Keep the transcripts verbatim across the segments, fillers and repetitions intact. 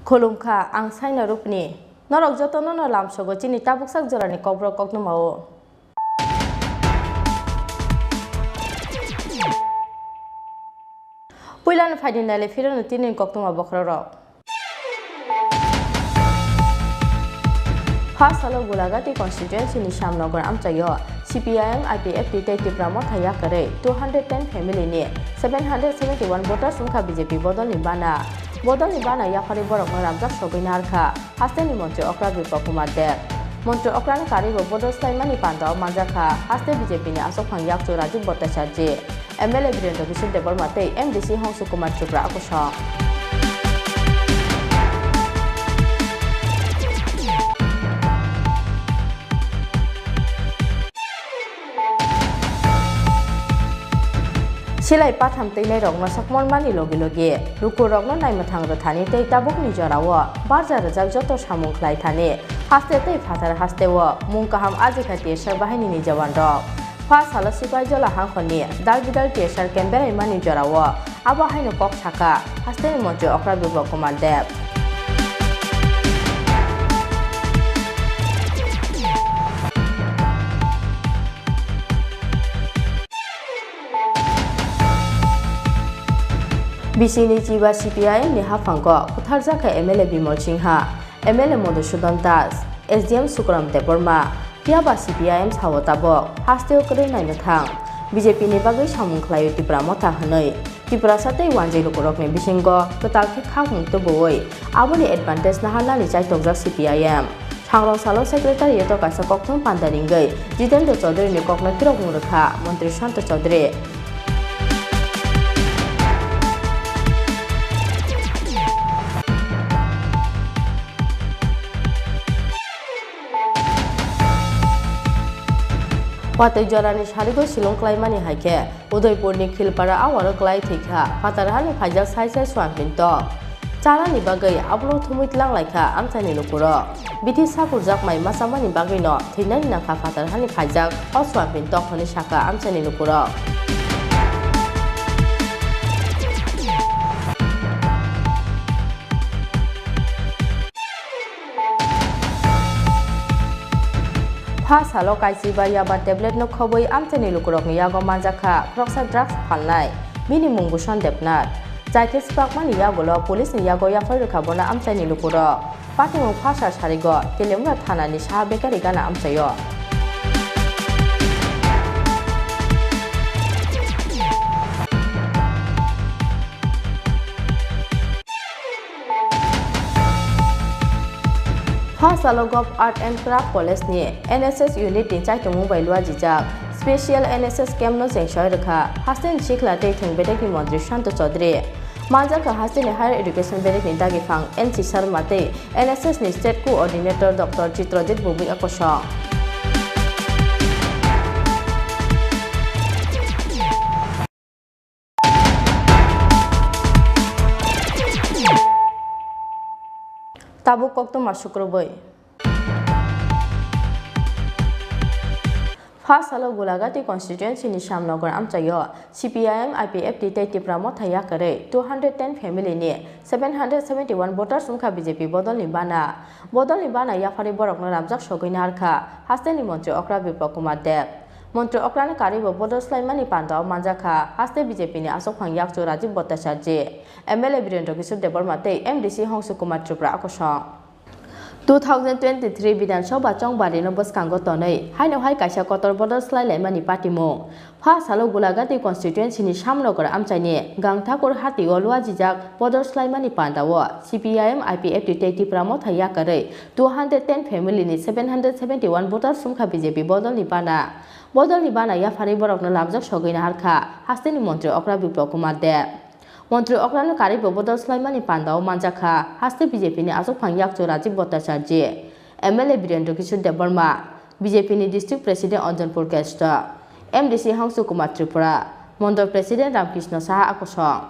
Khulumkha, ang Saina Rupni. Norok jotono no lamsogo chini tabuksak jorani kokborok koktwmao. Puilano phaidi naile phirano tini koktwma bokhorok. Pha salo Gulagati constituency ni Shyamnagar amchaio C P I M, I P F T tei Tipra Motha yakarwi two hundred ten family ni seven hundred seventy one voters wngkha B J P bodolni bana. Bodolni bana yaphari borokno ramjak sogwi narwkha hasteni montri okra Biplab Kumar Deb. Montri okrani karwibo bodol swlaimani pandao manjakha haste B J P ni achukphang yakchu Rajiv Bhattacharjee. M L A Birendra Kishore Debbarma tei M D C Hongsu Kumar Tripura akosong. Silai patham twinairokno sakmormani logi logi lukurokno naimwthang rwthani tei tabukni jorao barja rwjak joto samung khlai thani haste tei phatar hasteo mung kaham ajikha T S R bahainini jawanrok. Pha salo Sipaijala hangkhorni Dalbidal T S R camp beraimani jorao abo haino kok sakha hasteni montri okra Biplab Kumar Deb. Bisingni chiba C P I M ni haphango butharjakha M L A Bimal Singha, M L A Madhusudan Das, S D M Sukram Debbarma, phiya ba C P I M sao tabuk hasteo kwrwi naimwthang B J P ni bagwi samung khlaio Tipra Motha hwnwi. Tiprasa tei wanjwi lukurokni bisingo kwtal khe khakmung tubuwi aboni advantage naharnani chaitokjak C P I M. Thangrong salo secretariat-o kaisa kokthum panda ringwi Jitendra Chaudhary-ni kokno phirokmung rwkha Montri Santa Chaudhary. Watwi jorani sarigo silung klaimani hai khe Udaipurni Khilpara awaro klai thwikha phatar hani phaijak sai sai suampintok. Chanani bagwi abono thumwi tlang laikha amchaini lukurok. Bithi sakurjak mai machamani bagwino thwinani nangkha phatar hani phaijak o suampintok hwnwi sakha amchaini lukurok. Pha salo kaisiba yaba tablet no khobwi amchaini lukurokni yago manjakha khoroksa drugs phalnai, bini mung Bhusan Debnath. Jaikhe swprakmani yagulo police ni yago yaphai rwkha bono amchaini lukurok. Patimung pha sal sarigo Teliamura thanani saha bekari gana amchaio. Pha salo Govt Art and Craft College ni N S S unit ni chaitumung bai luajijak special N S S camp no chengsoi rwkha hasteni sikla tei thwng bedekni montri Santa Chaudhary. Manjakha hasteni higher education bedekni dagiphang N C Sharma tei N S S ni state coordinator Doctor Chitrajit Bhowmik akosong. Tabuk koktwma sukrubwi. Pha salo Gulagati constituency ni Shyamnagar amchaio C P I M, I P F T tei Tipra Motha yakarwi two hundred ten family ni seven hundred seventy one voters wngkha B J P bodolni bana. Bodolni bana yaphari borokno ramjak sogwi narwkha hasteni montri okra Biplab Kumar Deb. Montri okrani karwibo bodol swlaimani pandao manjakha haste B J P ni achukphang yakchu Rajiv Bhattacharjee, M L A Birendra Kishore Debbarma tei M D C Hongsu Kumar Tripura akosong. Two thousand twenty-three Bidhan Sabha chongbarino bwskango tonwi haino hai kaisa kotor bodol swlai laimani patimung. Pha salo Gulagati constituency ni Shyamnagar amchaini Gangthakur hatio luajijak bodol swlaimani pandao C P I M, I P F T tei Tipra Motha yakarwi two hundred ten family ni seven hundred seventy one voters wngkha B J P bodolni bana. Bodolni bana yaphari borokno lamjak sogwi naharkha hasteni montri okra Biplab Kumar Deb. Montri okrano karwibo bodol swlaimani pandao manjakha haste B J P ni achukphang yakchu Rajiv Bhattacharjee, M L A Birendra Kishore Debbarma, B J P ni district president Anjan Purkesh, M D C Hongsu Kumar Tripura, mondol president Ramkrishna Saha akosong.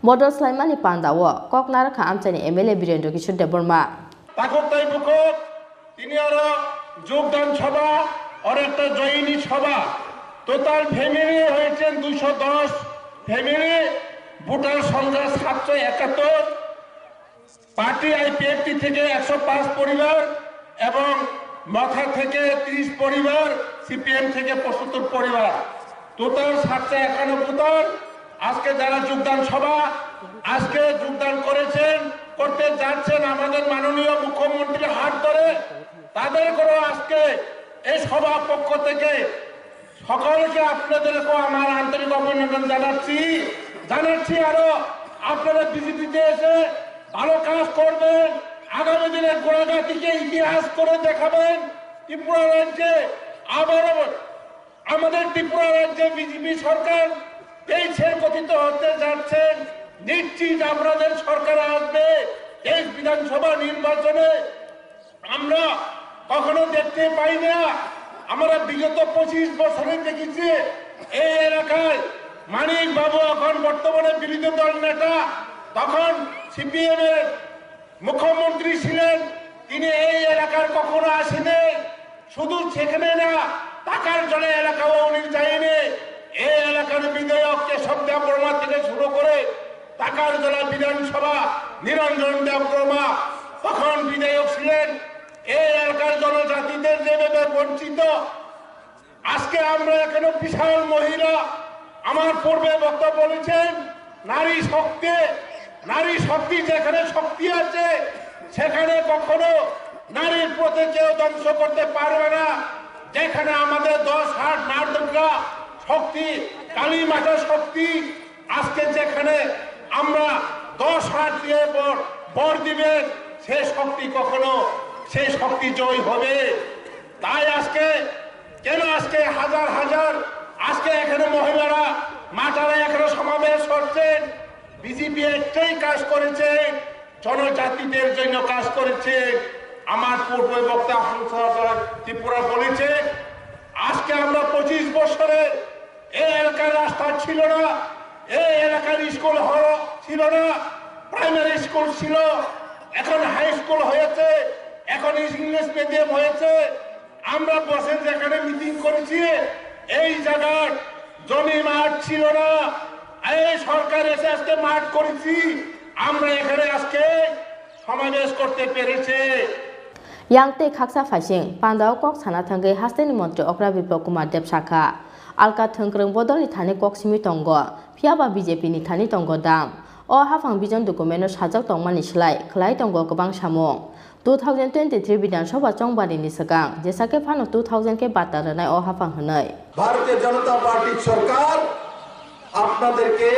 Bodol swlaimani pandao kok narwkha amchaini M L A Birendra Kishore Debbarma. Takhuk tei bukhuk, tini oro jogdan sabha, oro ekta joini sabha. Total family hoyecchen duisho dos family, voter songkha satso ekattor. Party IPFT থেকে একশো পাঁচ পরিবার এবং মথা থেকে তিরিশ পরিবার, সিপিএম থেকে পঁচাত্তর পরিবার, টোটাল সাতশো একান্ন ভোটার। আজকে যারা যোগদান সভা, আজকে যোগদান করেছেন, করতে যাচ্ছেন আমাদের মাননীয় মুখ্যমন্ত্রীর হাত ধরে, তাদেরকেও আজকে এই সভা পক্ষ থেকে সকলকে, আপনাদেরকেও আমার আন্তরিক অভিনন্দন জানাচ্ছি। জানাচ্ছি আরো, আপনারা বিজেপিতে এসে ভালো কাজ করবেন, আগামী দিনে গোড়াঘাটিকে ইতিহাস করে দেখাবেন। ত্রিপুরা রাজ্যে আবারও, আমাদের ত্রিপুরা রাজ্যে বিজেপি সরকার তেইশে গঠিত হতে যাচ্ছেন। নিশ্চিত আপনাদের সরকার আসবে তেইশ বিধানসভা নির্বাচনে। আমরা কখনো দেখতে পাই না। আমরা বিগত পঁচিশ বছরে দেখেছি এই এলাকায় মানিক বাবু, এখন বর্তমানে বিরোধী দল নেতা, তখন সিপিএম এর মুখ্যমন্ত্রী ছিলেন, তিনি এই এলাকার কখনো আসেনি। শুধু সেখানে না, টাকার জলে এলাকাও উনি যায়নি। এই এলাকার বিধায়ক কেশব দেব বর্মা থেকে শুরু করে টাকার জলা বিধানসভা নিরঞ্জন দেব বর্মা তখন বিধায়ক ছিলেন। এই এলাকার জনজাতিদের যেভাবে বঞ্চিত, আজকে আমরা এখানে বিশাল মহিলা, আমার পূর্বে বক্তা বলেছেন, নারী শক্তি, নারী শক্তি যেখানে শক্তি আছে, সেখানে কখনো নারীর প্রতি কেউ ধ্বংস করতে পারবে না। যেখানে আমাদের দশ হাত নারদুর্গা শক্তি, কালী মাতা শক্তি, আজকে যেখানে আমরা দশ হাত দিয়ে বর, বর দিবেন, সে শক্তি কখনো, সে শক্তি জয় হবে। তাই আজকে, কেন আজকে হাজার হাজার, আজকে এখানে মহিলারা, মাতারা এখানে সমাবেশ করছেন? বিজেপি একটাই কাজ করেছে, জনজাতিদের জন্য কাজ করেছে। আমার পূর্ব বক্তা হংস ত্রিপুরা বলেছে, আজকে আমরা পঁচিশ বছরে এই এলাকার রাস্তা ছিল না, এই এলাকার স্কুল হল ছিল না, প্রাইমারি স্কুল ছিল, এখন হাই স্কুল হয়েছে, এখন ইংলিশ মিডিয়াম হয়েছে। আমরা বসে যেখানে মিটিং করেছি, এই জায়গার জমি মাঠ ছিল না, এই সরকার এসে আজকে মাঠ করেছি। আমরা এখানে আজকে সমাবেশ করতে পেরেছি। Yang tei khaksa phaising pandao kok sana thangwi hasteni montri okra Biplab Kumar Deb sakha, alka thwngkwrwng bodolni thani kok simi tongo, phiyaba B J P ni thani tongo dam. O haphang vision document-o sajak tongmani slai khlai tongo kwbang samung. Two thousand twenty-three Bidhan Sabha chongbarini swkang, jesa khe phano two thousand khe bata rwnai o haphang hwnwi. ভারতীয় জনতা পার্টির সরকার আপনাদেরকে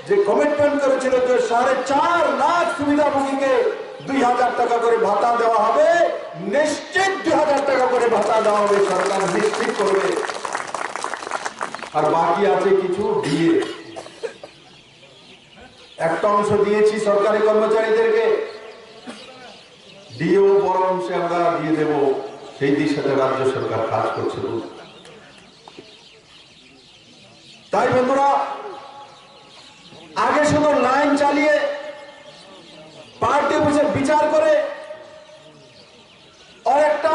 যে কমিটমেন্ট করেছিল যে সাড়ে চার লাখ সুবিধাভোগীকে দুই হাজার টাকা করে ভাতা দেওয়া হবে, নিশ্চিত দুই হাজার টাকা করে ভাতা দেওয়া হবে, সরকার নিশ্চিত করবে। আর বাকি আছে কিছু ডিএ, একটা অংশ দিয়েছি সরকারি কর্মচারীদেরকে, ডিএও বড় অংশে আমরা দিয়ে দেব, সেই দিশাতে রাজ্য সরকার কাজ করছে। তাই বন্ধুরা, আগে শুধু লাইন চালিয়ে পার্টি অফিসে বিচার করে আর একটা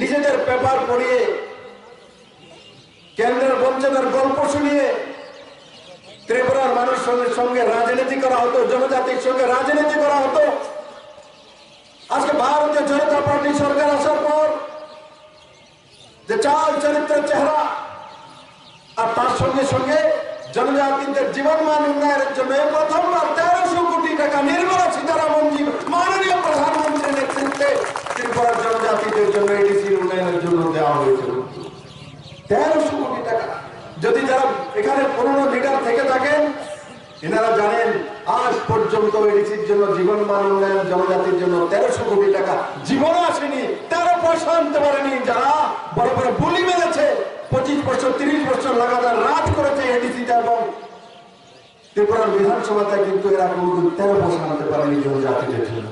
নিজেদের পেপার পড়িয়ে কেন্দ্রের বঞ্চনার গল্প শুনিয়ে ত্রিপুরার মানুষের সঙ্গে রাজনীতি করা হতো, জনজাতির সঙ্গে রাজনীতি করা হতো। আজকে ভারতীয় জনতা পার্টি সরকার আসার পর যে চাল চরিত্র চেহারা, আর তার সঙ্গে সঙ্গে জনজাতিদের জীবনমান উন্নয়নের জন্য এই প্রথমবার তেরোশো কোটি টাকা নির্মলা সীতারামনজি মাননীয় প্রধানমন্ত্রীর নেতৃত্বে ত্রিপুরার জনজাতিদের জন্য এডিসি উন্নয়নের জন্য দেওয়া হয়েছে। তেরোশো কোটি টাকা। যদি যারা এখানে পুরনো লিডার থেকে থাকেন, এনারা জানেন, আজ পর্যন্ত এডিসির জন্য, জীবনমান উন্নয়ন জনজাতির জন্য তেরোশো কোটি টাকা জীবনে আসেনি, তেরো পয়সা আনতে পারেনি। যারা বড় বড় বুলি মেরেছে, পঁচিশ বছর, তিরিশ বছর লাগাতার রাজ করেছে এডিসিতে এবং ত্রিপুরার বিধানসভাতে, কিন্তু এরা কোনোদিন তেরো পয়সা আনতে পারেনি জনজাতিদের জন্য।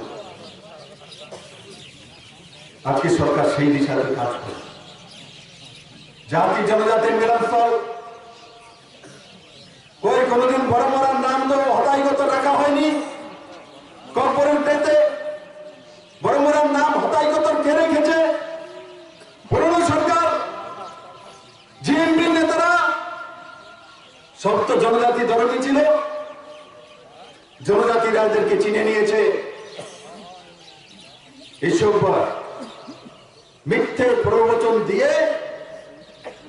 আজকে সরকার সেই দিশাতে কাজ করে। জাতি জনজাতির মিলনস্থল, কই কোনোদিন বড়মুড়ার নাম তো হতাইগত রাখা হয়নি? কর্পোরেট ডেতে বড়মুড়ার নাম হতাইগত কে রেখেছে? পুরনো সরকার, জিএমপির নেতারা, সব তো জনজাতি দরদি ছিল। জনজাতি রাজাদেরকে চিনে নিয়েছে। ইসব মিথ্যে প্রবচন দিয়ে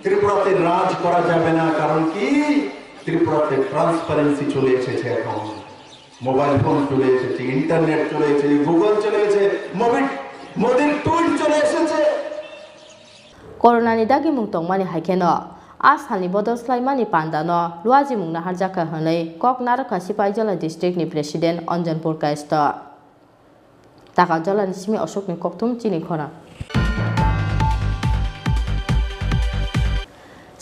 ত্রিপুরাতে রাজ করা যাবে না। কারণ কি? ত্রিপুরাতে ট্রান্সপারেন্সি চলে এসেছে এখন। মোবাইল ফোন চলে এসেছে, ইন্টারনেট চলে এসেছে, গুগল চলে এসেছে, মোবিট-, মোদির টুইট চলে এসেছে। Corona ni dagimung tongmani hai kheno a salni bodol swlaimani pandano luajimung naharjakha hwnwi kok narwkha Sipaijala district ni president Anjan Purkash to. Taka jolani simi osokni kokthum chini khorang.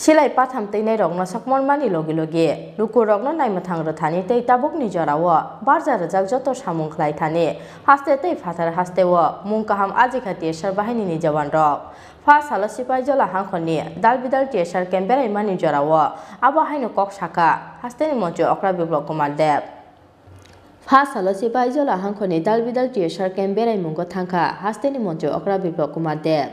Silai patham teinai rokno sakmormani logi logi luku rokno naimwthang rwthani tei tabukni jorao barja rwjak joto samung khlai thani haste tei phatar hasteo mung kaham ajikha T S R bahainini jawan rok. Pha salo Sipaijala hangkhorni dal bidal T S R camp beraimani jorao abo haino kok sakha hasteni montri okra Biplop Kumar Deb. Pha salo Sipaijala hangkhorni dal bidal T S R camp beraimungo thangkha hasteni montri okra Biplop Kumar Deb.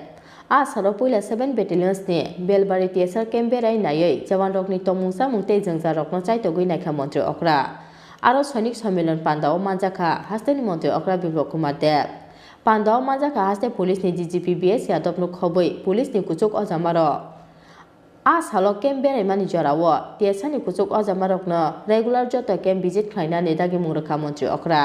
A salo puila seven Battalions ni Belbari T S R camp berai naiwi jawan rokni tongmung chamung tei jwngja rokno chaitogwi naikha montri okra. Aro Sainik Sommilon pandao manjakha hasteni montri okra Biplop Kumar Deb. Pandao manjakha haste police ni D G P B S Yadav no khobwi police ni kuchuk ojama rok. A salo camp beraimani jorao T S R ni kuchuk ojamarokno regular joto camp visit khlainani dagimung rwkha montri okra.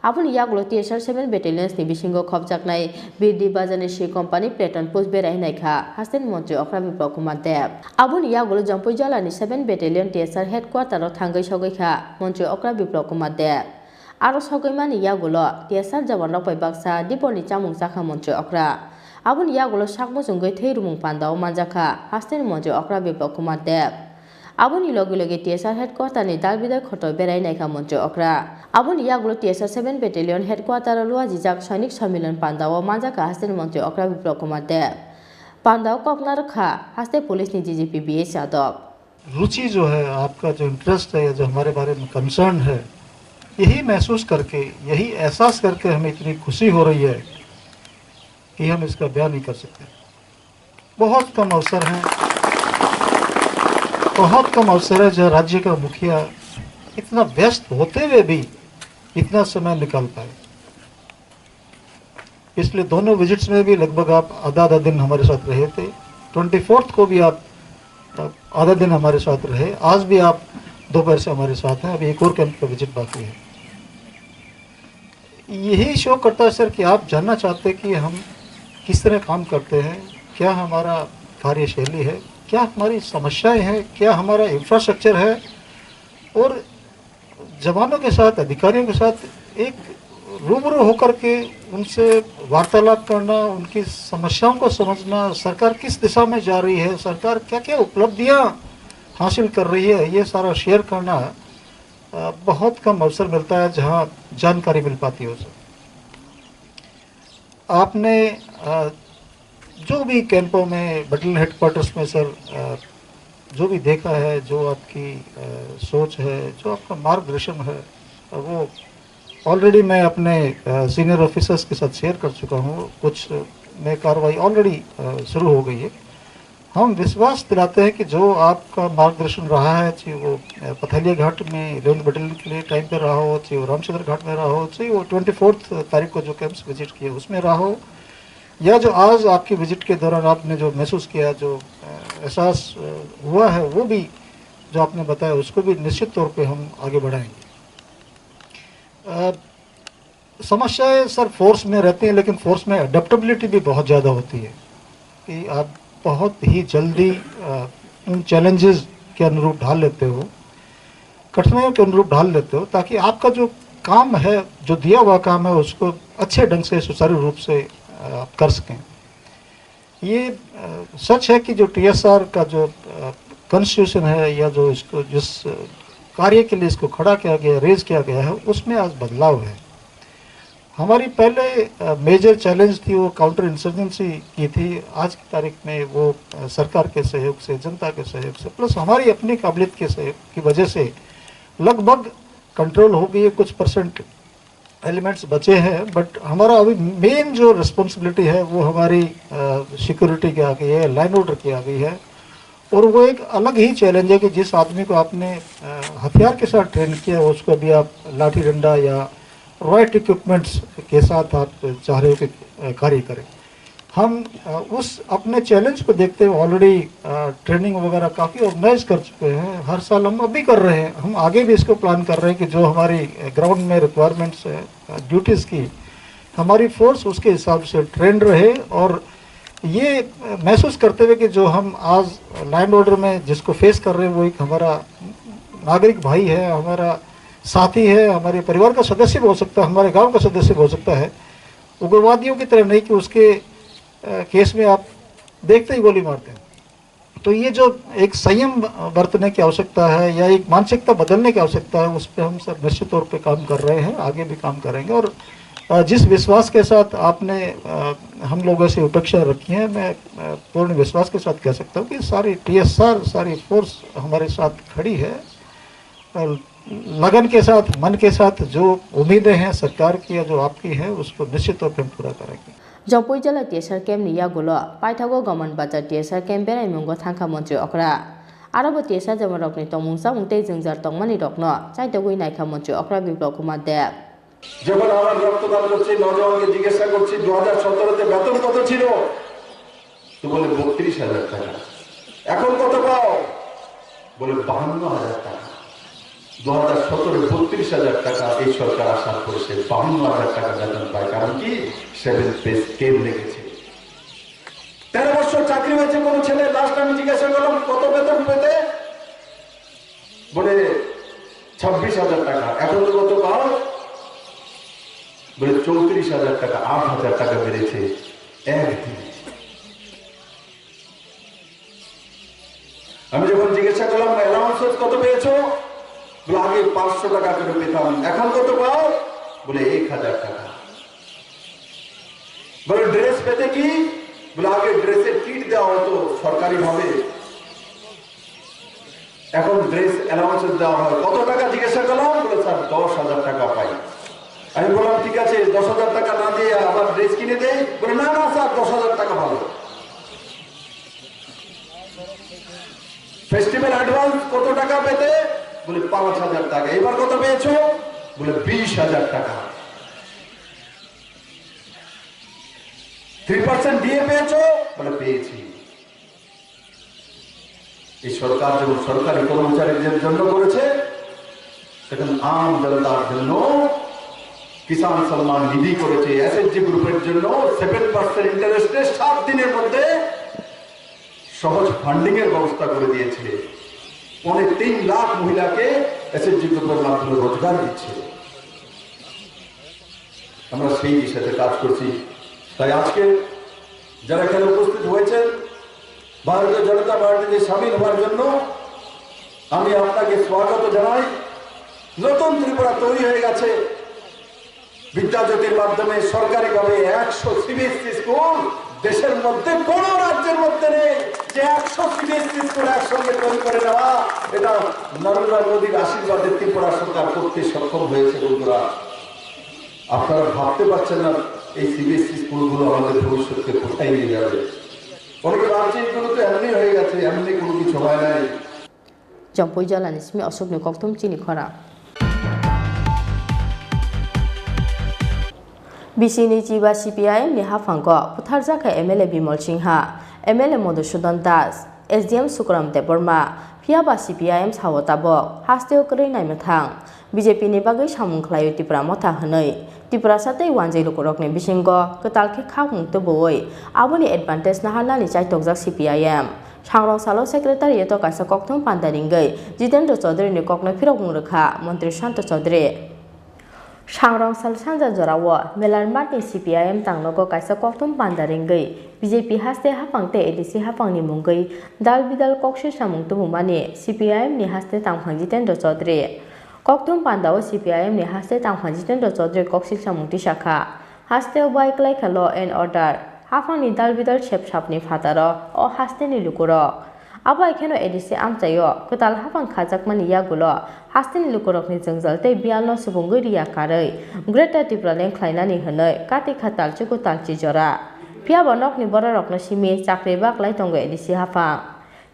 Aboni yagulo T S R seven Battalions ni bisingo khopjaknai Birdi Bazar ni C Company platoon post berai naikha hasteni montri okra Biplop Kumar Deb. Aboni yagulo Jampui Jala ni seven Battalion T S R headquarter o thangwi sogwi kha montri okra Biplop Kumar Deb. Aro sogwi mani yagulo T S R jawan rok bai baksa dipor ni chamung chakha montri okra. Aboni yagulo sak muchungwi thwi rumung pandao manjakha hasteni montri okra Biplop Kumar Deb. Aboni logi logi T S R headquarter ni dal bidal khoto berai naikha montri okra. Aboni yagulo T S R seven Battalion headquarter o luajijak Sainik Sommilon pandao manjakha hasteni montri okra Biplop Kumar Deb. Pandao kok narwkha haste police ni D G P B S Yadav. रुचि जो है, आपका जो इंटरेस्ट है या जो हमारे बारे में कंसर्न है, यही महसूस करके, यही एहसास करके हमें इतनी खुशी हो रही है कि हम इसका बयान नहीं कर सकते। बहुत कम अवसर हैं, बहुत कम अवसर है जो राज्य का मुखिया इतना व्यस्त होते हुए भी इतना समय निकाल पाए। पिछले दोनों विजिट्स में भी लगभग आप आधा आधा दिन हमारे साथ रहे थे। ट्वेंटी फोर्थ को भी आप आधा दिन हमारे साथ रहे, आज भी आप दोपहर से हमारे साथ हैं। अभी एक और कैंप का विजिट बाकी है। यही शो करता है सर कि आप जानना चाहते हैं कि हम किस तरह काम करते हैं, क्या हमारा कार्यशैली है, क्या हमारी समस्याएं हैं, क्या हमारा इंफ्रास्ट्रक्चर है, और जवानों के साथ, अधिकारियों के साथ एक रूबरू होकर के उनसे वार्तालाप करना, उनकी समस्याओं को समझना, सरकार किस दिशा में जा रही है, सरकार क्या-क्या उपलब्धियां हासिल कर रही है, ये सारा शेयर करना, अ, बहुत कम अवसर मिलता है जहां जानकारी मिल पाती हो सर। आपने, अ, जो भी कैंपों में, बटालियन हेडक्वार्टर्स में सर, अ, जो भी देखा है, जो आपकी, अ, सोच है, जो आपका मार्गदर्शन है, वो ऑलरेडी मैं अपने, अ, सीनियर ऑफिसर्स के साथ शेयर कर चुका हूँ। कुछ में कार्रवाई ऑलरेडी, अ, शुरू हो गई है। हम विश्वास दिलाते हैं कि जो आपका मार्गदर्शन रहा है, चाहे वो, अ, पथलिया घाट में रेंज बटालियन के लिए टाइम पे रहा हो, चाहे वो रामचंद्र घाट में रहा हो, चाहे वो ट्वेंटी फोर्थ तारीख को जो कैंप्स विजिट किए उसमें रहा हो, या जो आज आपकी विजिट के दौरान आपने जो महसूस किया, जो, अ, एहसास, अ, हुआ है, वो भी जो आपने बताया, उसको भी निश्चित तौर पे हम आगे बढ़ाएंगे। अ, समस्याएं सर फोर्स में रहती हैं, लेकिन फोर्स में अडेप्टेबिलिटी भी बहुत ज़्यादा होती है कि आप बहुत ही जल्दी, अ, उन चैलेंजेस के अनुरूप ढाल लेते हो, कठिनाइयों के अनुरूप ढाल लेते हो, ताकि आपका जो काम है, जो दिया हुआ काम है, उसको अच्छे ढंग से, सुचारू रूप से, अ, आप कर सकें। ये, अ, सच है कि जो टीएसआर का जो, अ, कॉन्स्टिट्यूशन है या जो इसको, जिस, अ, कार्य के लिए इसको खड़ा किया गया, रेज किया गया है, उसमें आज बदलाव है। हमारी पहले, अ, मेजर चैलेंज थी, वो काउंटर इंसर्जेंसी की थी। आज की तारीख में वो, अ, सरकार के सहयोग से, जनता के सहयोग से, प्लस हमारी अपनी काबिलियत के सहयोग की वजह से लगभग कंट्रोल हो गई है। कुछ परसेंट एलिमेंट्स बचे हैं, बट हमारा अभी मेन जो रिस्पॉन्सिबिलिटी है, वो हमारी, अ, सिक्योरिटी की आ गई है, लॉ एंड ऑर्डर की आ गई है। और वो एक अलग ही चैलेंज है कि जिस आदमी को आपने अ, हथियार के साथ ट्रेन किया, उसको भी आप लाठी डंडा या रॉयट इक्विपमेंट्स के साथ आप चाह रहे हो कि अ, कार्य करें। हम अ, उस अपने चैलेंज को देखते हुए ऑलरेडी ट्रेनिंग वगैरह काफ़ी ऑर्गेनाइज कर चुके हैं। हर साल हम अभी कर रहे हैं, हम आगे भी इसको प्लान कर रहे हैं कि जो हमारी ग्राउंड में रिक्वायरमेंट्स है ड्यूटीज़ की, हमारी फोर्स उसके हिसाब से ट्रेंड रहे। और ये महसूस करते हुए कि जो हम आज लैंड ऑर्डर में जिसको फेस कर रहे हैं, वो एक हमारा नागरिक भाई है, हमारा साथी है, हमारे परिवार का सदस्य भी हो सकता है, हमारे गांव का सदस्य भी हो सकता है, उग्रवादियों की तरह नहीं कि उसके अ, केस में आप देखते ही गोली मारते हैं। तो ये जो एक संयम बरतने की आवश्यकता है या एक मानसिकता बदलने की आवश्यकता है, उस पे हम सब निश्चित तौर पे काम कर रहे हैं, आगे भी काम करेंगे। और अ, जिस विश्वास के साथ आपने अ, हम लोगों से अपेक्षा रखी है, मैं अ, पूर्ण विश्वास के साथ कह सकता हूँ कि सारी टीएसआर, सारी फोर्स हमारे साथ खड़ी है। और लगन के साथ, मन के साथ जो उम्मीदें हैं सरकार की या जो आपकी हैं, उसको निश्चित तौर पे हम पूरा करेंगे। Jopui jela T S R camp ni yagulo paithago Goman Bazar T S R camp berai mungo thangkha montri okra. Aro bo T S R jemon rokni tongmung chamung tei jwngjal tongmani rokno chaitogwi naikha montri okra Biplab Kumar Deb. যখন আমার রক্তদান করছি, নওজওয়ানকে জিজ্ঞাসা করছি, "দু হাজার সতেরোতে বেতন কত ছিল?" তো বলে, "বত্রিশ হাজার টাকা।" "এখন কত পাও?" বলে, "বাহান্ন হাজার টাকা।" দু হাজার সতেরো বত্রিশ হাজার টাকা এই সরকার আসার পরে সে বাহান্ন হাজার টাকা বেতন পায়। কারণ কি? সেভেন পে স্কেল লেগেছে। তেরো বছর চাকরি হয়েছে কোনো ছেলে, লাস্ট আমি জিজ্ঞাসা করলাম, "কত বেতন পেতে?" বলে, "ছাব্বিশ হাজার টাকা।" "এখন তো কত পাও?" বলে, "চৌত্রিশ হাজার টাকা, আট হাজার টাকা বেড়েছে একদিনে।" আমি যখন জিজ্ঞাসা করলাম, "অ্যালাউন্সেস কত পেয়েছো?" বলে, "আগে পাঁচশো টাকা করে পেতাম, এখন কত পাও?" বলে, "এক হাজার টাকা।" বলে, "ড্রেস পেতে কি?" বলে, "আগে ড্রেসের কিট দেওয়া হতো সরকারিভাবে, এখন ড্রেস অ্যালাউন্সেস দেওয়া হয়।" "কত টাকা?" জিজ্ঞাসা করলাম, বলে, "স্যার, দশ হাজার টাকা পাই।" আমি বললাম, "ঠিক আছে, দশ হাজার টাকা না দিয়ে আবার ড্রেস কিনে দেই?" বলে, "না, না স্যার, দশ হাজার টাকা ভালো।" ফেস্টিভ্যাল অ্যাডভান্স কত টাকা পেতে? বলে, "পাঁচ হাজার টাকা।" "এবার কত পেয়েছো?" বলে, "বিশ হাজার টাকা।" "থ্রি পার্সেন্ট ডিএ পেয়েছো?" বলে, "পেয়েছি।" এই সরকার যখন সরকারি কর্মচারীদের জন্য করেছে, তখন আম জনতার জন্য কিষাণ সম্মান নিধি করেছে, এসএইচজি গ্রুপের জন্য সেভেন পার্সেন্ট ইন্টারেস্টে সাত দিনের মধ্যে সহজ ফান্ডিং এর ব্যবস্থা করে দিয়েছে। পৌনে তিন লাখ মহিলাকে এসএইচজি গ্রুপের মাধ্যমে রোজগার দিচ্ছে। আমরা সেই দিশাতে কাজ করছি। তাই আজকে যারা এখানে উপস্থিত হয়েছেন, ভারতীয় জনতা পার্টিতে সামিল হওয়ার জন্য আমি আপনাকে স্বাগত জানাই। নতুন ত্রিপুরা তৈরি হয়ে গেছে। বিদ্যাজ্যোতির মাধ্যমে সরকারিভাবে একশো সিবিএসই স্কুল, দেশের মধ্যে কোনো রাজ্যের মধ্যে নেই যে একশো সিবিএসই স্কুল একসঙ্গে তৈরি করে নেওয়া। এটা নরেন্দ্র মোদীর আশীর্বাদে ত্রিপুরা সরকার করতে সক্ষম হয়েছে। বন্ধুরা, আপনারা ভাবতে পারছেন না এই সিবিএসই স্কুলগুলো আমাদের ভবিষ্যৎকে কোথায় নিয়ে যাবে। অনেকে ভাবছে এগুলো তো এমনি হয়ে গেছে, এমনি কোনো কিছু হয় নাই। Jompui jala ni simi aswk ni kokthum chini khorang. Bisi ni chiba C P I M ni haphango butharjak kha M L A Bimol Singha, M L A Madhusudan Das, S D M Sukaram Debbarma, phiya ba C P I M sao tabok hasteo kwrwi naimwthang. B J P ni bagwi samung khlaio Tipra Motha hwnwi Tiprasa tei wanjwi lukurokni bisingo kwtal khe khakmung tubuwi aboni advantage naharnani chaitokjak C P I M. Sangrong salo secretariat-o kaisa kokthum panda ringwi Jitendra Chaudhary ni kokno phirokmung rwkha Montri Santa Chaudhary. Sangrong sal sanja jorao Melar Mart ni C P I M tangnogo kaisa kokthum panda ringwi B J P haste haphang tei A D C haphang ni mungwi dal bidal kok silsamung tubumani C P I M ni haste tangphang Jitendra Chaudhary. Kokthum panda o C P I M ni haste tangphang Jitendra Chaudhary kok silsamung tisakha. Haste o bai kwlai kha law and order. Haphang ni dal bidal sep sap ni phataro o haste ni lukurok. Abo hai kheno A D C amchaio kwtal haphang khajakmani yagulo haste ni lukurokni jwngjal tei biyalno subungwi riya karwi Greater Tipraland khlainani hwnwi kati kha talchi ku talchi jora. Phiyaba nokni bororokno simi chakri baklai tongo A D C haphang.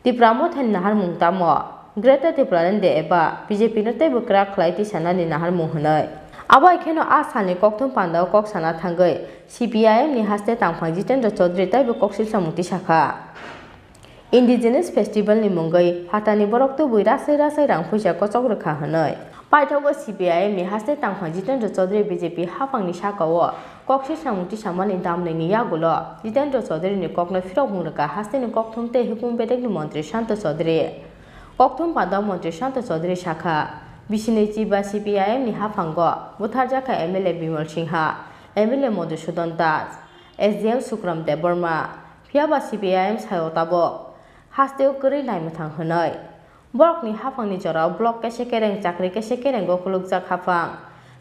Tipra Mothani naharmung tamo? Greater Tipraland Day eba B J P no teibo kwrak khlai tisanani naharmung hwnwi. Abo hai kheno a salni kokthum pandao kok sana thangwi C P I M ni haste tangphang Jitendra Chaudhary teibo koksil samung tisakha. Indigenous Festival ni mungwi phatani borok tubui rasai rasai rang puisa kochok rwkha hwnwi. Paithago C P I M ni haste tangphang Jitendra Chaudhary B J P haphangni sakao koksil samung tisamani damnwini yagulo Jitendra Chaudhary ni kokno phirokmung rwkha hasteni kokthum tei hukung bedekni montri Shanto Chaudhary. Kokthum pandao montri Shanto Chaudhary sakha, bisinwi chiba C P I M ni haphango butharjakha M L A Bimal Singha, M L A Madhusudan Das, S D M Sukram Debbarma, phiyaba C P I M sayo tabuk hasteo kwrwi naimwthang hwnwi. Borokni haphangni jorao block kese kereng, chakri kese kerengo khulukjak haphang.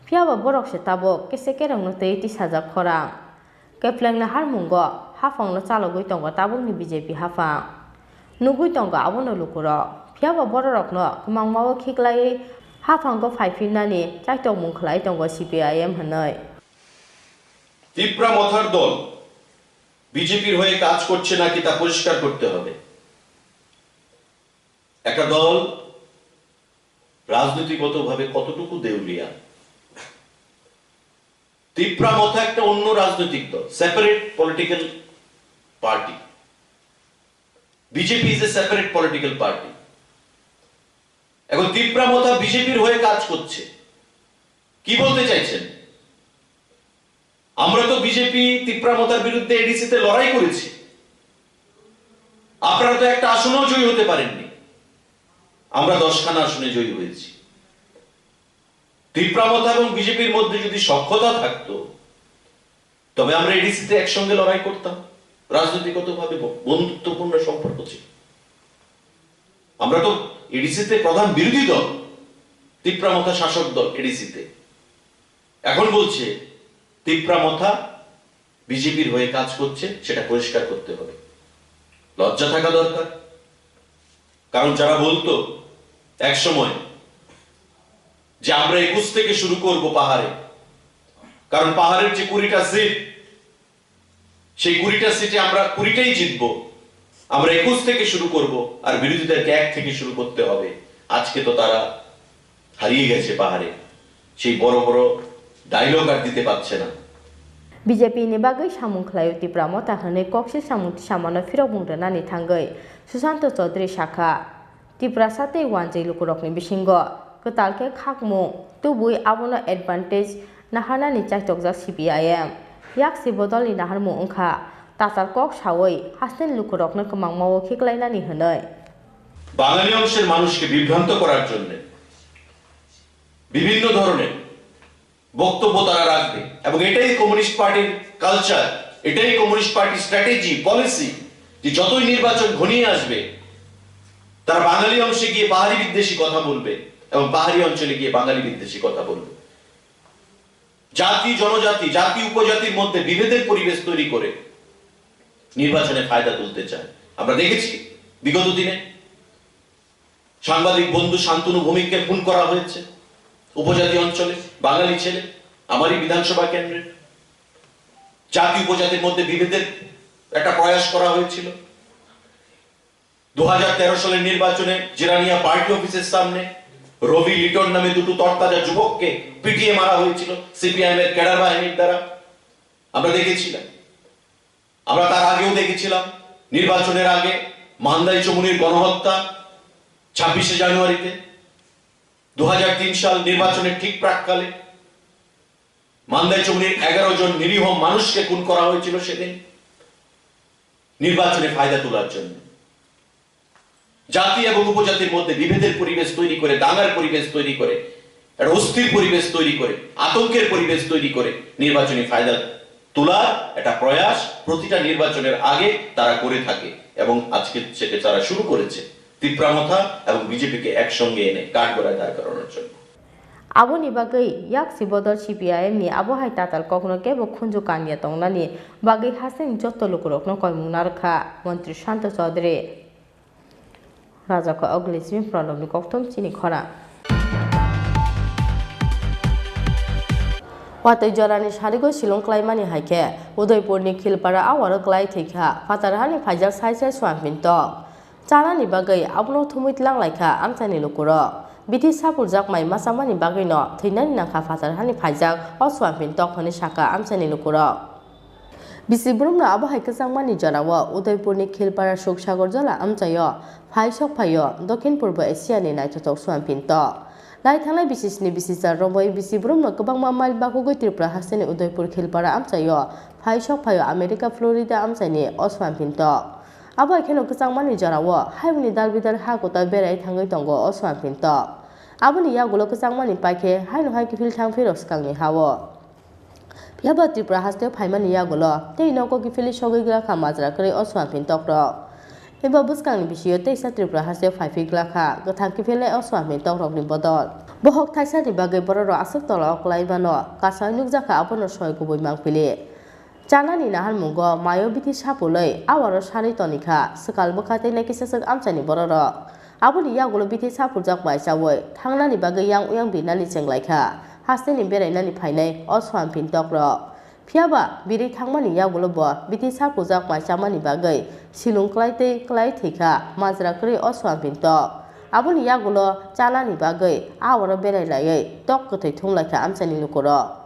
Phiyaba borok se tabuk kese kerengno twi tisajak khorang. Kepleng naharmungo haphangno chalogwi tongo tabukni B J P haphang. Nugwi tongo abono lukurok. Phiyaba bororokno kwmangmao khiklaiwi haphango phaiphinnani chaitokmung khlai tongo C P I M hwnwi. Tipra মথার দল বিজেপির হয়ে কাজ করছে নাকি তা পরিষ্কার করতে হবে। একটা দল রাজনীতিগতভাবে কতটুকু দেউলিয়া। তিপ্রা মথা একটা অন্য রাজনৈতিক দল, separate political party. BJP is a separate political party. এখন তিপ্রা মথা বিজেপির হয়ে কাজ করছে, কি বলতে চাইছেন? আমরা তো বিজেপি তিপ্রা মথার বিরুদ্ধে এডিসিতে লড়াই করেছি, আপনারা তো একটা আসনেও জয়ী হতে পারেননি, আমরা দশখানা আসনে জয়ী হয়েছি। তিপ্রা মথা এবং বিজেপির মধ্যে যদি সখ্যতা থাকতো, তবে আমরা এডিসিতে একসঙ্গে লড়াই করতাম। রাজনৈতিকগতভাবে ব- বন্ধুত্বপূর্ণ সম্পর্ক ছিল। আমরা তো এডিসিতে প্রধান বিরোধী দল, তিপ্রা মথা শাসক দল এডিসিতে। এখন বলছে তিপ্রা মথা বিজেপির হয়ে কাজ করছে, সেটা পরিষ্কার করতে হবে। লজ্জা থাকা দরকার। কারণ যারা বলতো এক সময় যে আমরা একুশ থেকে শুরু করব পাহাড়ে, কারণ পাহাড়ের যে কুড়িটা সিট, সেই কুড়িটা সিটে আমরা কুড়িটাই জিতবো, আমরা একুশ থেকে শুরু করব, আর বিরোধীদেরকে এক থেকে শুরু করতে হবে। আজকে তো তারা হারিয়ে গেছে পাহাড়ে, সেই বড় বড় ডায়লগ আর দিতে পারছে না। B J P ni bagwi samung khlaio Tipra Motha hwnwi koksil samung tisamano phirokmung rwnani thangwi Susanto Chaudhary sakha, Tiprasa tei wanjwi lukurokni bisingo kwtal khe khakmung tubui abono advantage naharnani chaitokjak C P I M. Yaksi bodolni naharmung wngkha tatal kok saui hasteni lukurokno kwmangmao khiklainani hwnwi. বাঙালি অংশের মানুষকে বিভ্রান্ত করার জন্য বিভিন্ন ধরনের বক্তব্য তারা রাখবে এবং এটাই কমিউনিস্ট পার্টির কালচার, এটাই কমিউনিস্ট পার্টির স্ট্র্যাটেজি, পলিসি, যে যতই নির্বাচন ঘনিয়ে আসবে তারা বাঙালি অংশে গিয়ে পাহাড়ি বিদ্বেষী কথা বলবে এবং পাহাড়ি অঞ্চলে গিয়ে বাঙালি বিদ্বেষী কথা বলবে। জাতি জনজাতি, জাতি উপজাতির মধ্যে বিভেদের পরিবেশ তৈরি করে নির্বাচনে ফায়দা তুলতে চায়। আমরা দেখেছি বিগত দিনে সাংবাদিক বন্ধু শান্তনু ভৌমিককে খুন করা হয়েছে উপজাতি অঞ্চলে, বাঙালি ছেলে, আমারই বিধানসভা কেন্দ্রের। জাতি উপজাতির মধ্যে বিভেদের একটা প্রয়াস করা হয়েছিল। দু হাজার তেরো সালের নির্বাচনে জিরানিয়া পার্টি অফিসের সামনে রবি লিটন নামে দুটো তরতাজা যুবককে পিটিয়ে মারা হয়েছিল সিপিআইএম এর ক্যাডার বাহিনীর দ্বারা। আমরা দেখেছিলাম, আমরা তার আগেও দেখেছিলাম নির্বাচনের আগে মান্দাই চমুনির গণহত্যা ছাব্বিশে জানুয়ারিতে, দু হাজার তিন সাল নির্বাচনের ঠিক প্রাককালে মান্দাই চমুনির এগারো জন নিরীহ মানুষকে খুন করা হয়েছিল সেদিন নির্বাচনে ফায়দা তোলার জন্য। জাতি এবং উপজাতির মধ্যে বিভেদের পরিবেশ তৈরি করে, দাঙ্গার পরিবেশ তৈরি করে, একটা অস্থির পরিবেশ তৈরি করে, আতঙ্কের পরিবেশ তৈরি করে নির্বাচনী ফায়দা তোলার একটা প্রয়াস প্রতিটা নির্বাচনের আগে তারা করে থাকে এবং আজকে সেটা তারা শুরু করেছে তিপ্রামথা এবং বিজেপিকে একসঙ্গে এনে কাঠগড়ায় দাঁড় করানোর জন্য। Aboni bagwi yaksi bodol C P I M ni abo hai tatal kokno kebo khunju kanya tongnani bagwi hasteni jotto lukurokno koimung narwkha Montri Shanto Chaudhary. Rajako Oglismi Pranobni kokthum chini khorang. Watwi jorani sarigo silung klaimani hai khe Udaipurni Khilpara awaro klai thwikha phatarhani phaijak sai sai Swampin tok. Chanani bagwi abono thumwi tlang lai kha amchaini lukurok. Bithi sapurjak mai ma chamani bagwino thwinani nang kha phatar hani phaijak o suamphin tok hwnwi sa kha amchaini lukurok. Bisi borokno abo hai kwchangmani jorao Udaipurni Khilpara Suksagar Jola amchaio phai sok phaio Dokhin Purbo Asiani naithothok suamphin tok. Lai thangnai bisi sni bisi char romwi bisi borokno kwbangma mile bakhugwi Tripura hasteni Udaipur Khilpara amchaio phai sok phaio America Florida amchaini o suamphin tok. Abo hai kheno kwchangmani jorao hayungni dal bidal ha kwtal berai thangwi tongo o suamphin tok. Aboni yagulo kwchangmani paikhe haino hai kiphil thang phiro swkangni hao. Phiya ba Tripura hasteo phaimani yagulo tei nogo kiphilwi sogwi glak kha majra kwrwi o suamphin tokrok. Eba bwskangni bisio teisa Tripura hasteo phaiphwi glak kha kwthang kiphilnai o suamphin tokrokni bodol. Bohok thaisani bagwi bororok aswk tolao kwlai mano, kasai nukjakha abono soi kubui mangpili. Chanani naharmungo mayo bithi sapulwi awaro sarwi tonikha, swkal bwkha tei lekisaswk amchaini bororok. Aboni yagulo bithi sapurjak mai chaui thangnani bagwi yang uyang birnani chenglaikha. Hasteni berainani phainai o suamphin tokrok. Phiyaba birwi thangmani yagulo bo bithi sapurjak mai chamani bagwi silung klai tei klai thwikha majra kwrwi o suamphin tok. Aboni yagulo chanani bagwi awaro berai laiwi tok kwthwi thumlaikha amchaini lukurok.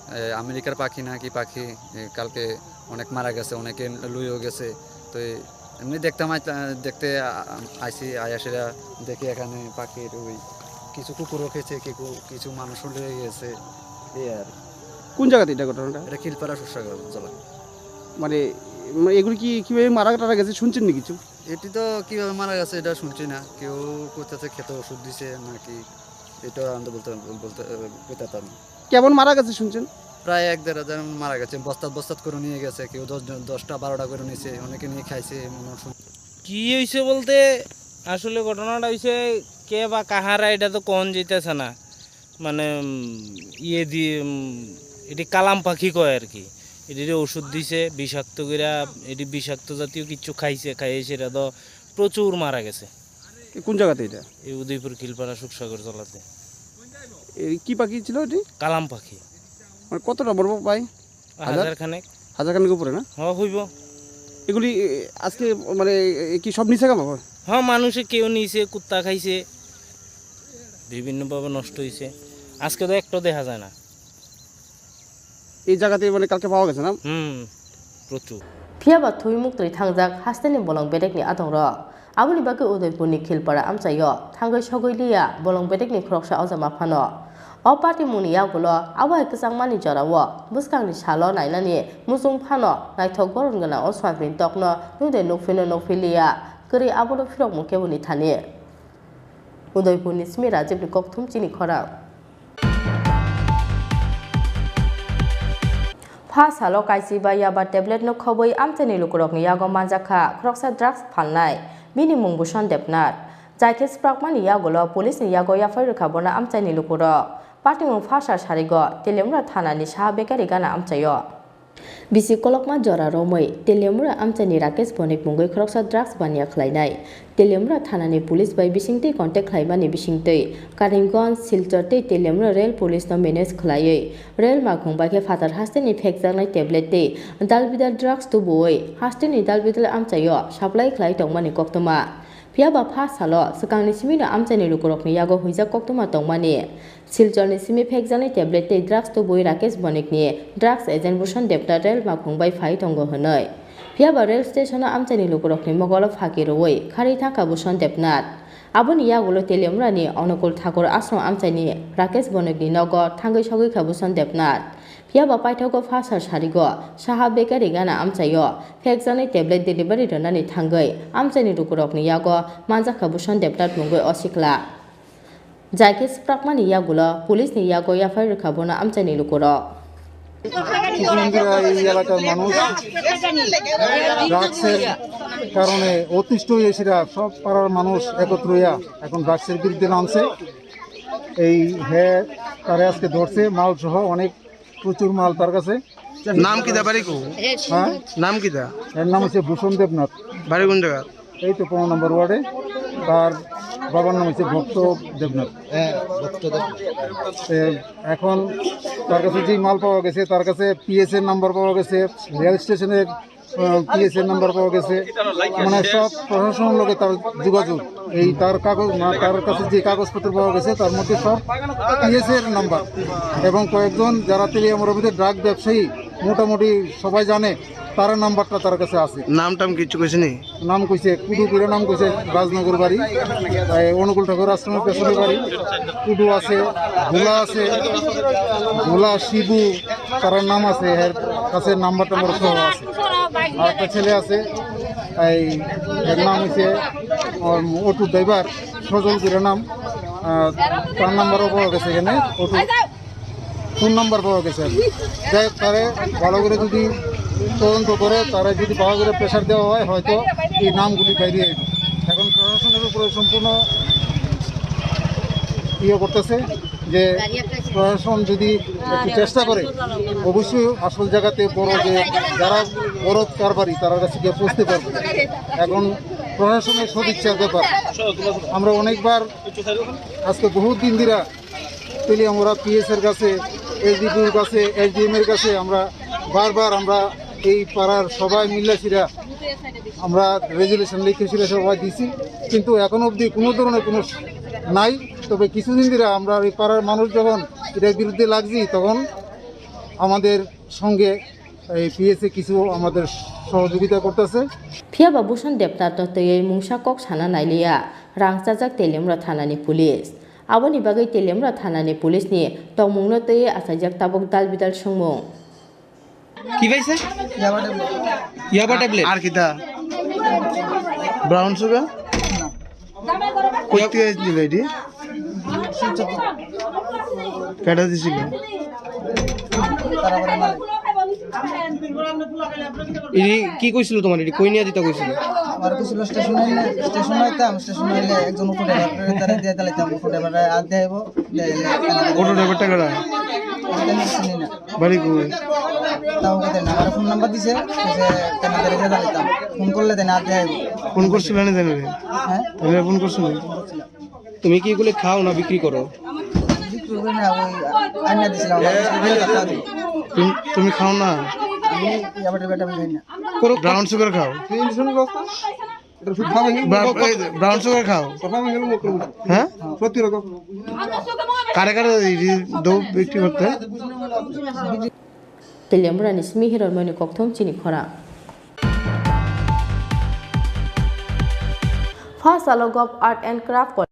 এ, আমেরিকার পাখি নাকি পাখি, এ, কালকে অনেক মারা গেছে, অনেকে লুইও গেছে। তো এই এমনি দেখতাম আইতা-, দেখতে আ-, আ-, আইছি, আয়া সেরা দেখি এখানে পাখির ওই কিছু কুকুরও খেয়েছে, কি কু-, কিছু মানুষও লয়ে গেছে, এই আর কি। কোন জায়গাতে এটা ঘটনাটা? এটা খিলপাড়া সুরসাগর জেলা। মানে, মানে এগুলো কি কিভাবে মারা টারা গেছে শুনছেন নি কিছু? এটি তো কিভাবে মারা গেছে এটা শুনছি না, কেউ কোথাতে খেতে ওষুধ দিছে নাকি, এটা আমি তো বলতে, বলতে, আহ, কইতাম পারবো না। কেমন মারা গেছে শুনছেন? প্রায় এক দেড় হাজার মারা গেছে, বস্তাত বস্তাত করে নিয়ে গেছে, কেউ দশ জন, দশটা বারোটা করে নিছে, অনেকে নিয়ে খাইছে, এমন শুন- কি হইছে বলতে, আসলে ঘটনাটা হইছে, কে বা কাহারা, এটা তো কন যাইতেছে না। মানে, উম, ইয়ে দি, উম, এটি কালাম পাখি কয় আর কি। এটিরে ওষুধ দিছে, বিষাক্ত কইরা, এটি বিষাক্ত জাতীয় কিছু খাইছে, খাইয়ে সেটা তো প্রচুর মারা গেছে। এ কোন জায়গাতে এটা? এই উদয়পুর খিলপাড়া সুখসাগর জলাতে। এই কি পাখি ছিল এটি? কালাম পাখি। মানে কতটা বড় প্রায়? হাজার? হাজার খানেক। হাজার খানেক উপরে না? হ, হইব। এগুলি, এ, আজকে মানে, এ, কি সব নিচে গেল? হ, মানুষে কেউ নিছে, কুত্তা খাইছে, বিভিন্নভাবে নষ্ট হইছে। আজকে তো একটা দেখা যায় না। এই জায়গাতে মানে কালকে পাওয়া গেছে না? হুম, প্রচুর। Phiya ba thwi muktwi thangjak hasteni bolong bedekni adongrok. Aboni bagwi Udaipurni Khilpara amchaio thangwi sogwi liya bolong bedekni khoroksa ojama phano. O patimungni yagulo abo hai kwchangmani jorao bwskangni salo nainani muchung phano naithok goron gwnang o suamphin tokno nungde nukphino nukphi liya, kwrwi abono phirokmung keboni thani. Udaipurni simi Rajibni kokthum chini khorang. Pha salo kaisiba yaba tablet no khobwi amchaini lukurokni yago manjakha khoroksa drugs phalnai, bini mung Bhusan Debnath. Jaikhe swprakmani yagulo police ni yago yaphai rwkha bono amchaini lukurok. Patimung pha sal sarigo Teliamura thana ni saha bekari gana amchaio. Bisi kolokma jora romwi Teliamura amchaini Rakesh Bonik mungwi khoroksa drugs baniya khlainai. Teliamura thanani police bai bisingtwi contact khlaimani bisingtwi Karimganj, Silchar tei Teliamura rail police no manage khlaiwi rail makhung bai khe phatar hasteni phekjaknai tablet tei dalbidal drugs tubuwi hasteni dalbidal amchaio supply khlai tongmani koktwma. Phiya ba pha salo swkangni simi no amchaini lukurokni yago huijak koktwma tongmani. Silchorni simi phekjaknai tablet tei drugs tubuwi Rakesh Bonikni drugs agent Bhusan Debnath rail makhung bai phai tongo hwnwi. Phiya ba rail station-o amchaini lukurokni mokolo phaki rwui kharwi thangkha Bhusan Debnath. Aboni yagulo Teliamurani Onukul Thakur Ashram amchaini Rakesh Bonikni nogo thangwi sogwi kha Bhusan Debnath. Phiya ba paithago pha sal sarigo saha bekari gana amchaio phekjaknai tablet delivery rwnani thangwi amchaini lukurokni yago manjakha Bhusan Debnath mungwi o sikla. Jaikhe swprakmani yagulo police ni yago yaphai rwkha bono amchaini lukurok. কিছুদিন ধরে এই এলাকার মানুষ ড্রাগসের কারণে অতিষ্ঠ হয়ে সেটা সব পাড়ার মানুষ একত্র হইয়া এখন ড্রাগসের বিরুদ্ধে নামছে। এই হে তারে আজকে ধরছে, মাল সহ অনেক প্রচুর মাল তার কাছে। নাম কিতা, বাড়ি কো? হ্যাঁ? নাম কিতা? এর নাম হচ্ছে ভূষণ দেবনাথ। বাড়ি কোন জায়গা? এই তো পনেরো নম্বর ওয়ার্ডে। তার বাবার নাম হচ্ছে ভক্ত দেবনাথ। হ্যাঁ, ভক্ত দেবনাথ। এ, এখন তার কাছে যে মাল পাওয়া গেছে, তার কাছে পিএস এর নাম্বার পাওয়া গেছে, রেল স্টেশনের পিএসএ নাম্বার পাওয়া গেছে, মানে সব প্রশাসনের লগে তার যোগাযোগ। এই তার কাগজ, না, তার কাছে যে কাগজপত্র পাওয়া গেছে, তার মধ্যে সব পিএসএ এর নাম্বার। এবং কয়েকজন যারা তেলিয়ামুড়ার মধ্যে ড্রাগ ব্যবসায়ী, মোটামুটি সবাই জানে, তার নাম্বারটা তার কাছে আছে। নাম টাম কিছু কইছে নি? নাম কইছে, কুডু করে নাম কইছে, রাজনগর বাড়ি, এই অনুকূল ঠাকুর আশ্রমের পেছনে বাড়ি। কুডু আছে, ভোলা আছে, ভোলা, শিবু, তার নাম আছে, এর কাছে নাম্বার টাম্বার সহ আছে। আর একটা ছেলে আছে, এই, এর নাম হচ্ছে, উম, অটো ড্রাইভার, সজল করে নাম, আহ, তার নাম্বারও পাওয়া গেছে এখানে, অটো। ফোন নাম্বার পাওয়া গেছে আর কি। যাই হোক, তারে ভালো করে যদি তদন্ত করে, তারে যদি ভালো করে প্রেশার দেওয়া হয়, হয়তো এই নামগুলি বাইরে আসবে। এখন প্রশাসনের উপরে সম্পূর্ণ ইয়ে করতেছে যে প্রশাসন যদি একটু চেষ্টা করে, অবশ্যই আসল জায়গাতে বড় যে যারা বড় কারবারি, তার কাছে গিয়ে পৌঁছতে পারবে। এখন প্রশাসনের সদিচ্ছার ব্যাপার। আমরা অনেকবার, আজকে বহুত দিন ধরে তেলিয়ামুড়া পিএস এর কাছে, এসডিপিওর কাছে, এসডিএম এর কাছে আমরা বারবার, আমরা এই পাড়ার সবাই মিল্লাসিরা আমরা রেজুলেশন লিখেছিল, সবাই দিছি, কিন্তু এখন অবধি কোনো ধরনের কোনো নাই। তবে কিছুদিন ধরে আমরা এই পাড়ার মানুষ যখন এটার বিরুদ্ধে লাগছি, তখন আমাদের সঙ্গে এই পিএসএ কিছু আমাদের সহযোগিতা করতেছে। Phiya ba Bhushan Debnath no twiwi mungsa kok sana nailiya, rang chajak Teliamura thanani police. Aboni bagwi Teliamura thanani police ni tongmung no twiwi achaijak tabuk dal bidal swngmung. কি পাইছে? ইয়াবা ট্যাবলেট। ইয়াবা ট্যাবলেট। আর কিতা? Brown sugar? না। কই থেকে নিল এটি? শিলচর থেকে। কেডা দিছিল? তারা বলে মালিক। ইনি কি কইছিল তোমার? এটি কই নিয়ে দিতে কইছিল? আমার কইছিল স্টেশন আইলে, স্টেশন আইতাম, স্টেশন আইলে একজন অটো ড্রাইভার তারা দিয়ে দিলাইতাম, অটো ড্রাইভার আর দিয়ে আইবো। অটো ড্রাইভারটা কেডা? আমি চিনি না। বাড়ি কই? তাও কে দেন, আমার ফোন নাম্বার দিছে, যে তেনাদের এখানে দাঁড়াইতাম। ফোন করলে দেন, আর দেয়। ফোন করছিল না জানি রে? হ্যাঁ? তাহলে ফোন করছিল। তুমি কি এগুলো খাও না বিক্রি করো? বিক্রি করি না, ওই আইনা দিছিলাম, আমার কাছে দিয়ে টাকা দিই। তুমি, তুমি খাও না? আমি ইয়াবা ট্যাবলেট আমি খাই না। করো, ব্রাউন সুগার খাও। ব্রা-, এই, ব্রাউন সুগার খাও। হ্যাঁ? সত্যি রকম। কারে কারে এই যে দৌ বিক্রি করতে? Teliamura ni simi hirormani kokthom chini khora. First alo Gov Art and Craft College.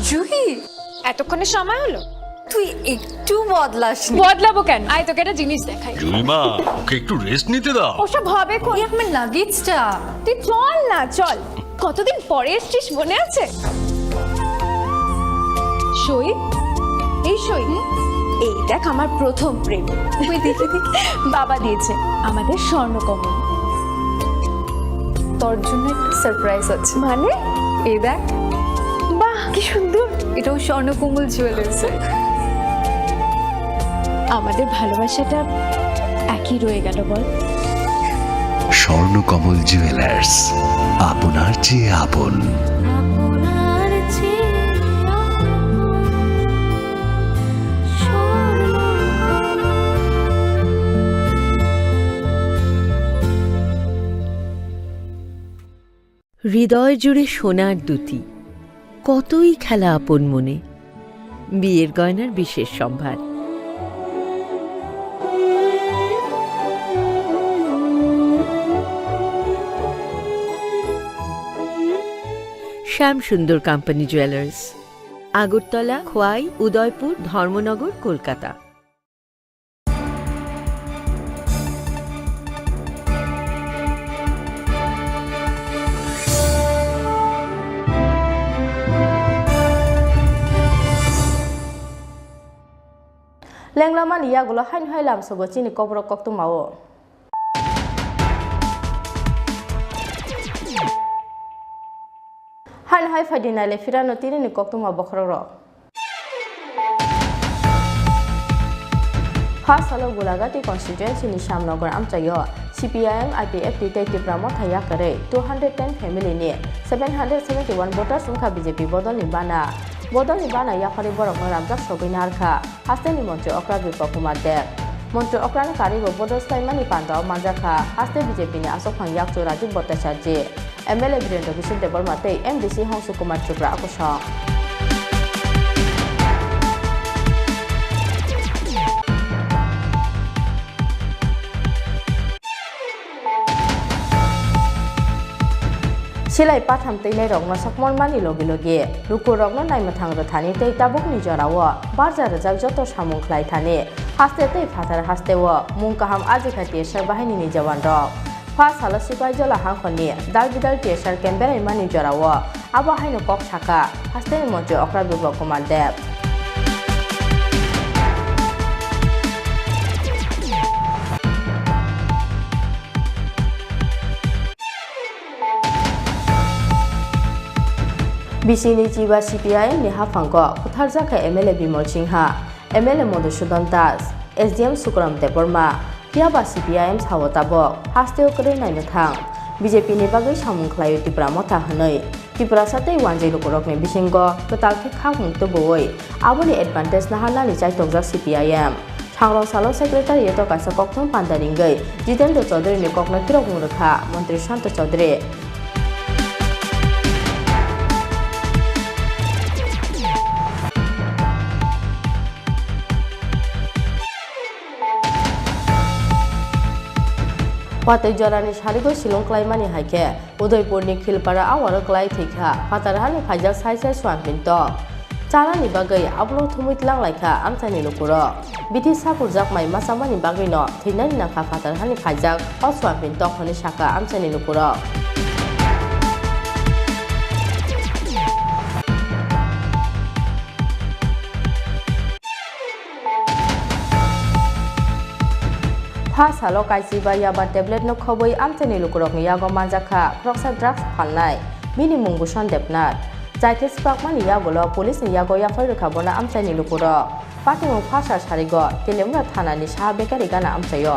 Juhi, এতক্ষণে সময় হলো? তুই একটু বদলাসনি। বদলাবো কেন? আয়, তোকে একটা জিনিস দেখাই। জুলিমা, ওকে একটু রেস্ট নিতে দাও। ওসব হবে কোন? এই আমার লাগেজটা। তুই চল না, চল। কতদিন পরে এসছিস, মনে আছে? সই, এই সই। এই দেখ, আমার প্রথম প্রেম। ওই দেখে দেখে বাবা দিয়েছে আমাদের স্বর্ণকমল। তোর জন্য একটা সারপ্রাইজ আছে। মানে? এই দেখ। বাহ, কি সুন্দর। এটাও স্বর্ণকমল জুয়েলার্স। আমাদের ভালোবাসাটা একই রয়ে গেল, বল? স্বর্ণকমল জুয়েলার্স, আপনার চেয়ে আপন। হৃদয় জুড়ে সোনার দ্যুতি, কতই খেলা আপন মনে। বিয়ের গয়নার বিশেষ সম্ভার। শ্যাম সুন্দর কোম্পানি জুয়েলার্স, আগরতলা, খোয়াই, উদয়পুর, ধর্মনগর, Kolkata. Lenglamani yagulo haino hai lamsogo chini koborok koktwmao. Haino hai phaidi naile phirano tinini koktwma bokhorokrok. Pha salo Gulagati constituency ni Shyamnagar amchaio C P I M, I P F T tei Tipra Motha yakarwi two hundred ten family ni seven hundred seventy one voters wngkha B J P bodolni bana. Bodolni bana yapharwi borokno ramjak sogwi narkha hasteni montri okra Biplab Kumar Deb. Montri okrani karwibo bodol swlaimani pandao manjakha haste B J P ni aswkphang yakchu Rajiv Bhattacharjee. M L A Birendra Kishore Debbarma tei M D C Hongsu Kumar Tripura akosong. Silai patham twinairokno sokmormani logi logi lukurokno naimwthang rwthani tei tabukni jorao barja rwjak joto samung khlai thani haste tei phatar hasteo mung kaham ajikha T S R bahainini jawanrok. Pha salo Sipaijala hangkhorni dal bidal T S R camp beraimani jorao abo haino kok sakha hasteni montri okra Biplab Kumar Deb. Bisingni chiba C P I M ni haphango butharjakha M L A Bimal Singha, M L A Madhusudan Das, S D M Sukuram Debbarma, phiyaba C P I M sao tabok hasteo kwrwi naimwthang B J P ni bagwi samung khlaio Tipra Motha hwnwi. Tiprasa tei wanjwi lukurokni bisingo kwtal khe khakmung tubuwi aboni advantage naharnani chaitokjak C P I M. Thangrok salo secretariat-o kaisa kokthum panda ringwi Jitendra Chaudhary ni kokno phirokmung rwkha Montri Santa Chaudhary. Watwi jorani sarigo silung klaimani hai khe Udaipurni Khilpara awaro klai thwikha phatar hani phaijak sai sai suampin tok. Chanani bagwi abono thumwi tlang laikha amchaini lukurok. Bithi sakurjak mai machamani bagwino thwinani nangkha phatar hani phaijak o suampin tok hwnwi sakha amchaini lukurok. Pha salo kaisiba yaba tablet no khobwi amchaini lukurokni yago manjakha khoroksa drugs phalnai, bini mung Bhusan Debnath. Jaikhe swprakmani yagulo police ni yago yaphai rwkha bono amchaini lukurok. Patimung pha sal sarigo Teliamura thana ni saha bekari gana amchaio.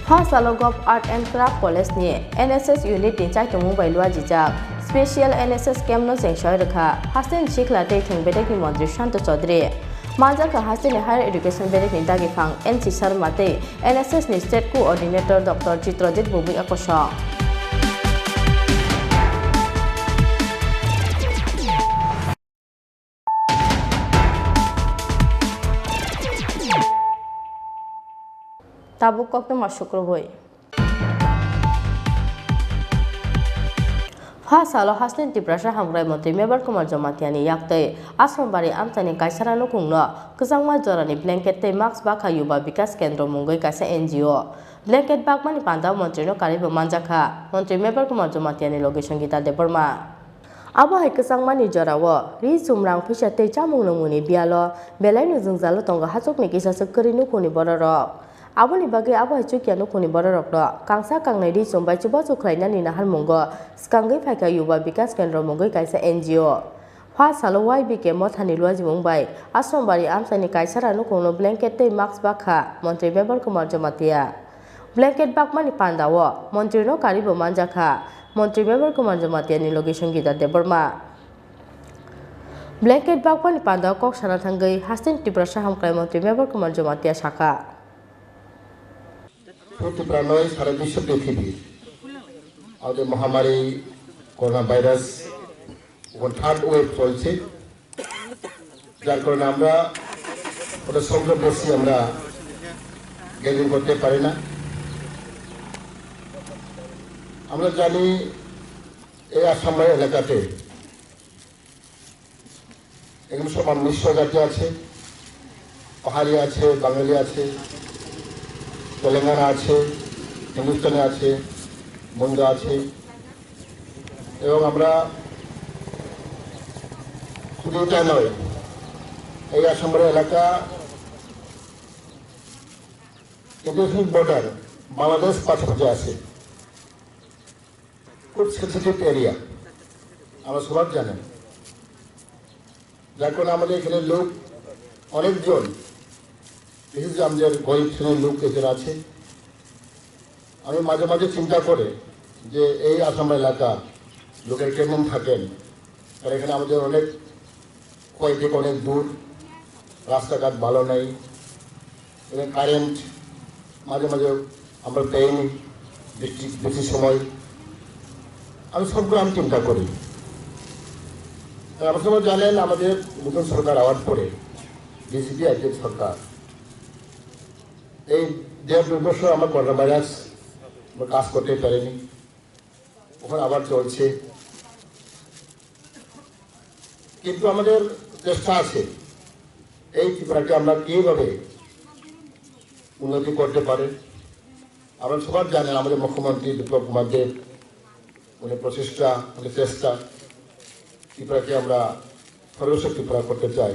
Pha salo Govt Art and Craft College ni N S S unit ni chaitomung bai luajijak special N S S camp no chengsoi rwkha hasteni sikla tei thwng bedekni montri Santa Chaudhary. Manjakha hasteni Higher Education bedekni dagiphang N C Sharma tei N S S ni State Coordinator Doctor Chitrajit Bubui akosong. Tabuk koktwma sukrubui. Pha salo hasteni Tiprasa hamkrai montri Mebar Kumar Jamatia ni yaktwi Asrambari amchaini kaisara nukhungno kwchangma jorani blanket tei mask bakha Yuba Bikas Kendro mungwi kaisa N G O. Blanket bakmani pandao montrino karwibo manjakha montri Mebar Kumar Jamatia ni logi Sangita Debbarma. Abo hai kwchangmani jorao ri chum rang phuisa tei chamung nwngmungni biyalo belaino jwngjalo tongo hachukni kisaswk kwrwi nukhungni bororok. Aboni bagwi abo hai chukya nukhungni bororokno kangsa kangnai ri chum bai chubachu khlainani naharmungo swkangwi phaikha Yuba Bikas Kendro mungwi kaisa N G O. Pha salo Y B K Mothani luajimung bai Asrambari amchaini kaisara nukhungno blanket tei mask bakha montri Mebar Kumar Jamatia. Blanket bakmani pandao montrino karwibo manjakha montri Mebar Kumar Jamatia ni logi Sangita Debbarma. Blanket bakmani pandao kok sana thangwi hasteni Tiprasa hamkrai montri Mebar Kumar Jamatia sakha. Purtipranoi sara biswa prithibi aode mahamari corona virus এখন third wave চলছে, যার কারণে আমরা ওটা সংখ্যা বেশি আমরা গ্যাদারিং করতে পারি না। আমরা জানি এই আসাম এলাকাতে এখানে সব মিশ্র জাতি আছে, পাহাড়ি আছে, বাঙালি আছে, তেলেঙ্গানা আছে, হিন্দুস্তানি আছে, মুন্ডা আছে। এবং আমরা শুধু এটা নয়, এই আসামের এলাকা ইন্টারন্যাশনাল বর্ডার বাংলাদেশ পাশাপাশি আছে, খুব সেন্সিটিভ এরিয়া, আমরা সবার জানেন। যার কারণে আমাদের এখানে লোক অনেকজন, বিশেষ করে আমাদের গরিব শ্রেণীর লোক এখানে আছে। আমি মাঝে মাঝে চিন্তা করে যে এই আসাম এলাকা লোকের কেমন থাকেন, কারণ এখানে আমাদের অনেক কয়েকটি অনেক দূর, রাস্তাঘাট ভালো নেই, এবং কারেন্ট মাঝে মাঝে আমরা পেইনি বৃষ্টি, বৃষ্টির সময়। আমি সবগুলো আমি চিন্তা করি। আর আপনারা সবাই জানেন, আমাদের নতুন সরকার আওয়ার পরে, বিজেপি আইপিএফ সরকার, এই দেড় দুই বছর আমরা করোনা ভাইরাস, আমরা কাজ করতে পারিনি, ওখানে আবার চলছে। কিন্তু আমাদের চেষ্টা আছে এই ত্রিপুরাকে আমরা কিভাবে উন্নতি করতে পারে। আপনারা সবার জানেন, আমাদের মুখ্যমন্ত্রী বিপ্লব কুমার দেব, উনি প্রচেষ্টা, উনি চেষ্টা, ত্রিপুরাকে আমরা সর্বস্ব ত্রিপুরা করতে চাই,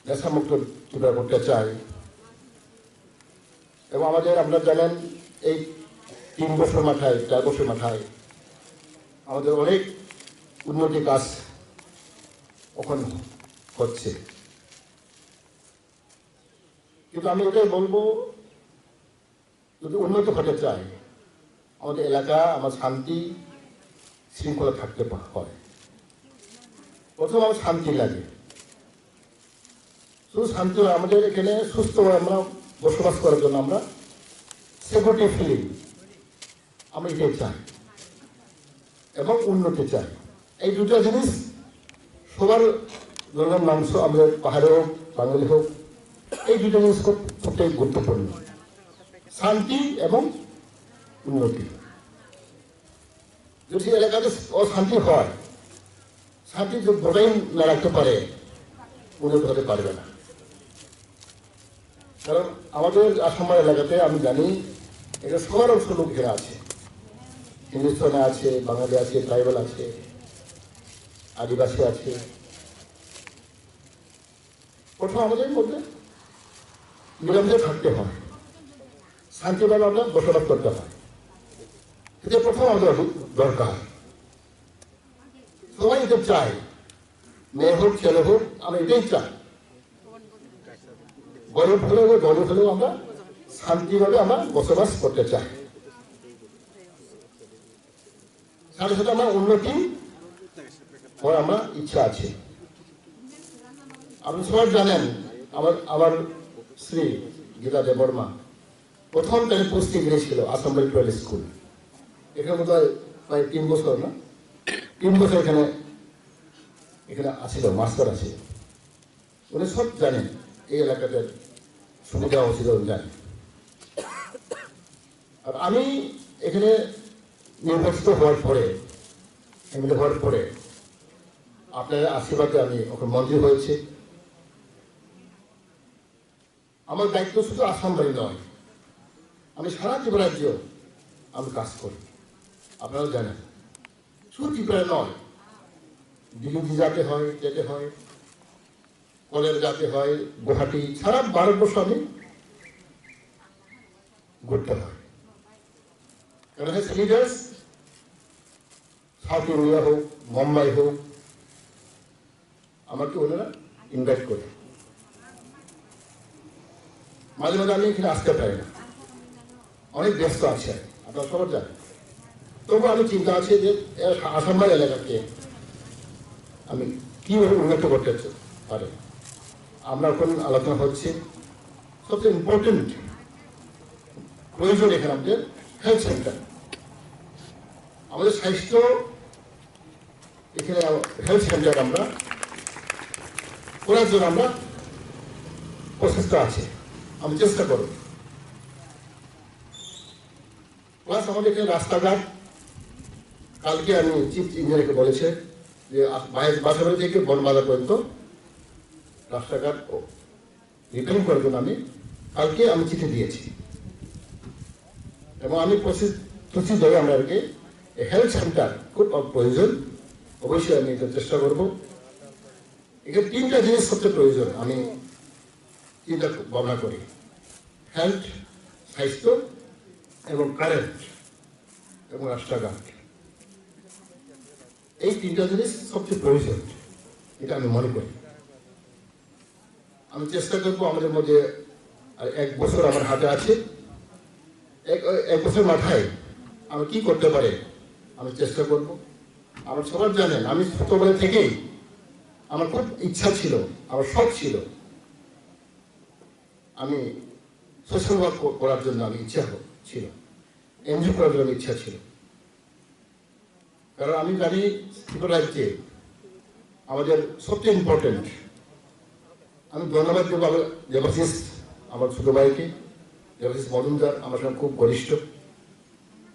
নেশামুক্ত ত্রিপুরা করতে চাই। এবং আমাদের, আপনারা জানেন, এই তিন বছর মাথায়, চার বছর মাথায় আমাদের অনেক উন্নতি কাজ ওখানে হচ্ছে। কিন্তু আমি এটাই বলবো, যদি উন্নতি হতে চায়, আমাদের এলাকা, আমার শান্তি শৃঙ্খলা থাকতে পা-, হয়। প্রথম আমার শান্তি লাগে, শুধু শান্তি নয়, আমাদের এখানে সুস্থভাবে আমরা বসবাস করার জন্য আমরা সিকিউরিটি ফিলিং, আমরা এটাই চাই এবং উন্নতি চাই। এই দুটো জিনিস সবার, জনগণ মাংস, আমাদের পাহাড়ে হোক, বাঙালি হোক, এই দুটো জিনিস খুব সবথেকে গুরুত্বপূর্ণ, শান্তি এবং উন্নতি। যদি এলাকাতে অশান্তি হয়, শান্তি যদি বজায় না রাখতে পারে, উন্নতি হতে পারবে না। কারণ আমাদের আসাম এলাকাতে আমি জানি, এটা সবার অংশ লোক এখানে আছে, হিন্দুস্তানে আছে, বাঙালি আছে, ট্রাইবাল আছে, আদিবাসী আছে। প্রথম আমাদের মধ্যে মিলেমিশে থাকতে হয়, শান্তিভাবে আমরা বসবাস করতে হয়। এটা প্রথম আমাদের দরকার। সবাই এটা চায়, মেয়ে হোক, ছেলে হোক, আমরা এটাই চাই। গরিব হলেও, ধনী হলেও আমরা শান্তিভাবে আমরা বসবাস করতে চাই। সাথে সাথে আমার উন্নতি হওয়ার আমার ইচ্ছা আছে। আপনি সবাই জানেন, আমার, আমার স্ত্রী গীতা দেববর্মা প্রথম তাকে পোস্টিং দিয়েছিল আসাম ভ্যালি প্রাইমারি স্কুল। এখানে বোধহয় প্রায় তিন বছর না, তিন বছর এখানে, এখানে আছিল, মাস্টার আছে। উনি সব জানেন, এই এলাকাতে সুবিধা অসুবিধা উনি জানেন। আর আমি এখানে নির্বাচিত হওয়ার পরে, এমএলএ হওয়ার পরে আপনাদের আশীর্বাদে আমি ওখানে মন্ত্রী হয়েছি। আমার দায়িত্ব শুধু আসাম বাড়ি নয়, আমি সারা ত্রিপুরা রাজ্য আমি কাজ করি। আপনারাও জানেন, শুধু ত্রিপুরা নয়, দিল্লি যেতে হয়, যেতে হয়, কলকাতা যেতে হয়, গুয়াহাটি, সারা ভারতবর্ষ আমি ঘুরতে হয়। কারণ হচ্ছে লিডার্স সাউথ ইন্ডিয়া হোক, মুম্বাই হোক, আমাকে ওনারা ইনভাইট করে। মাঝে মাঝে আমি এখানে আসতে পারি না, অনেক ব্যস্ত আছে, আপনারা সবার জানেন। তবু আমি চিন্তা আছে যে এ আসাম এলাকাকে আমি কীভাবে উন্নত করতে পারি। আমরা এখন আলোচনা হচ্ছে, সবচেয়ে ইম্পর্টেন্ট প্রয়োজন এখানে আমাদের হেলথ সেন্টার। আমাদের স্বাস্থ্য এখানে হেলথ সেন্টার আমরা করার জন্য আমরা প্রচেষ্টা আছে, আমি চেষ্টা করব। প্লাস আমাদের এখানে রাস্তাঘাট, কালকে আমি চিফ ইঞ্জিনিয়ারকে বলেছে যে আ-, বাইশ, বাসাবাড়ি থেকে বনবাজার পর্যন্ত রাস্তাঘাট রিপেয়ারিং করার জন্য আমি কালকে আমি চিঠি দিয়েছি এবং আমি প্রতিশ্রুতি দেয় আমরা আর কি, হেলথ সেন্টার খুব প্রয়োজন। অবশ্যই আমি এটা চেষ্টা করব। এখানে তিনটা জিনিস সবচেয়ে প্রয়োজন, আমি চিন্তা ভাবনা করি, হেলথ, স্বাস্থ্য এবং কারেন্ট এবং রাস্তাঘাট, এই তিনটা জিনিস সবচেয়ে প্রয়োজন, এটা আমি মনে করি। আমি চেষ্টা করবো, আমাদের মধ্যে আর এক বছর আমার হাতে আছে, এক এক বছর মাথায় আমি কি করতে পারি, আমি চেষ্টা করব। আমার সবার জানেন, আমি ছোটবেলা থেকেই আমার খুব ইচ্ছা ছিল, আমার শখ ছিল, আমি সোশ্যাল ওয়ার্ক করার জন্য আমি ইচ্ছা হ- ছিল, এনজিও করার জন্য ইচ্ছা ছিল। কারণ আমি জানি ত্রিপুরা রাজ্যে আমাদের সবচেয়ে ইম্পর্টেন্ট, আমি ধন্যবাদ দেবো আমার দেবাশিস, আমার ছোট ভাইকে, দেবাশিস মজুমদার আমার সঙ্গে খুব ঘনিষ্ঠ,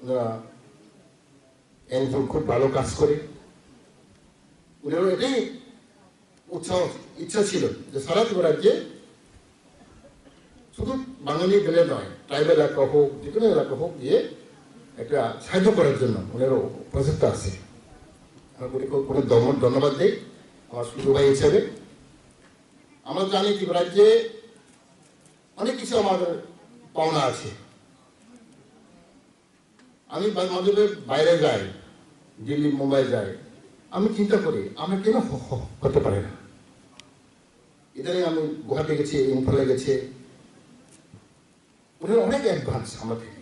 ওনারা এনজিও খুব ভালো কাজ করে। উনারও এটাই উৎসাহ, ইচ্ছা ছিল যে সারা ত্রিপুরা রাজ্যে শুধু বাঙালি গেলে নয়, ট্রাইবাল এলাকা হোক, যে কোনো এলাকা হোক, গিয়ে একটা সাহায্য করার জন্য ওনারও প্রচেষ্টা আছে। আমি ওনাকে খুব ধন্যবাদ দিই আমার ছোট ভাই হিসাবে। আমরা জানি ত্রিপুরা রাজ্যে অনেক কিছু আমাদের পাওনা আছে। আমি বা- মাঝে মাঝে বাইরে যাই, দিল্লি, মুম্বাই যাই, আমি চিন্তা করি আমরা কেন হ- হ- হতে পারে না। ইদানিং আমি গুয়াহাটি গেছি, ইম্ফলে গেছি, ওখানে অনেক অ্যাডভান্স আমরা থেকে।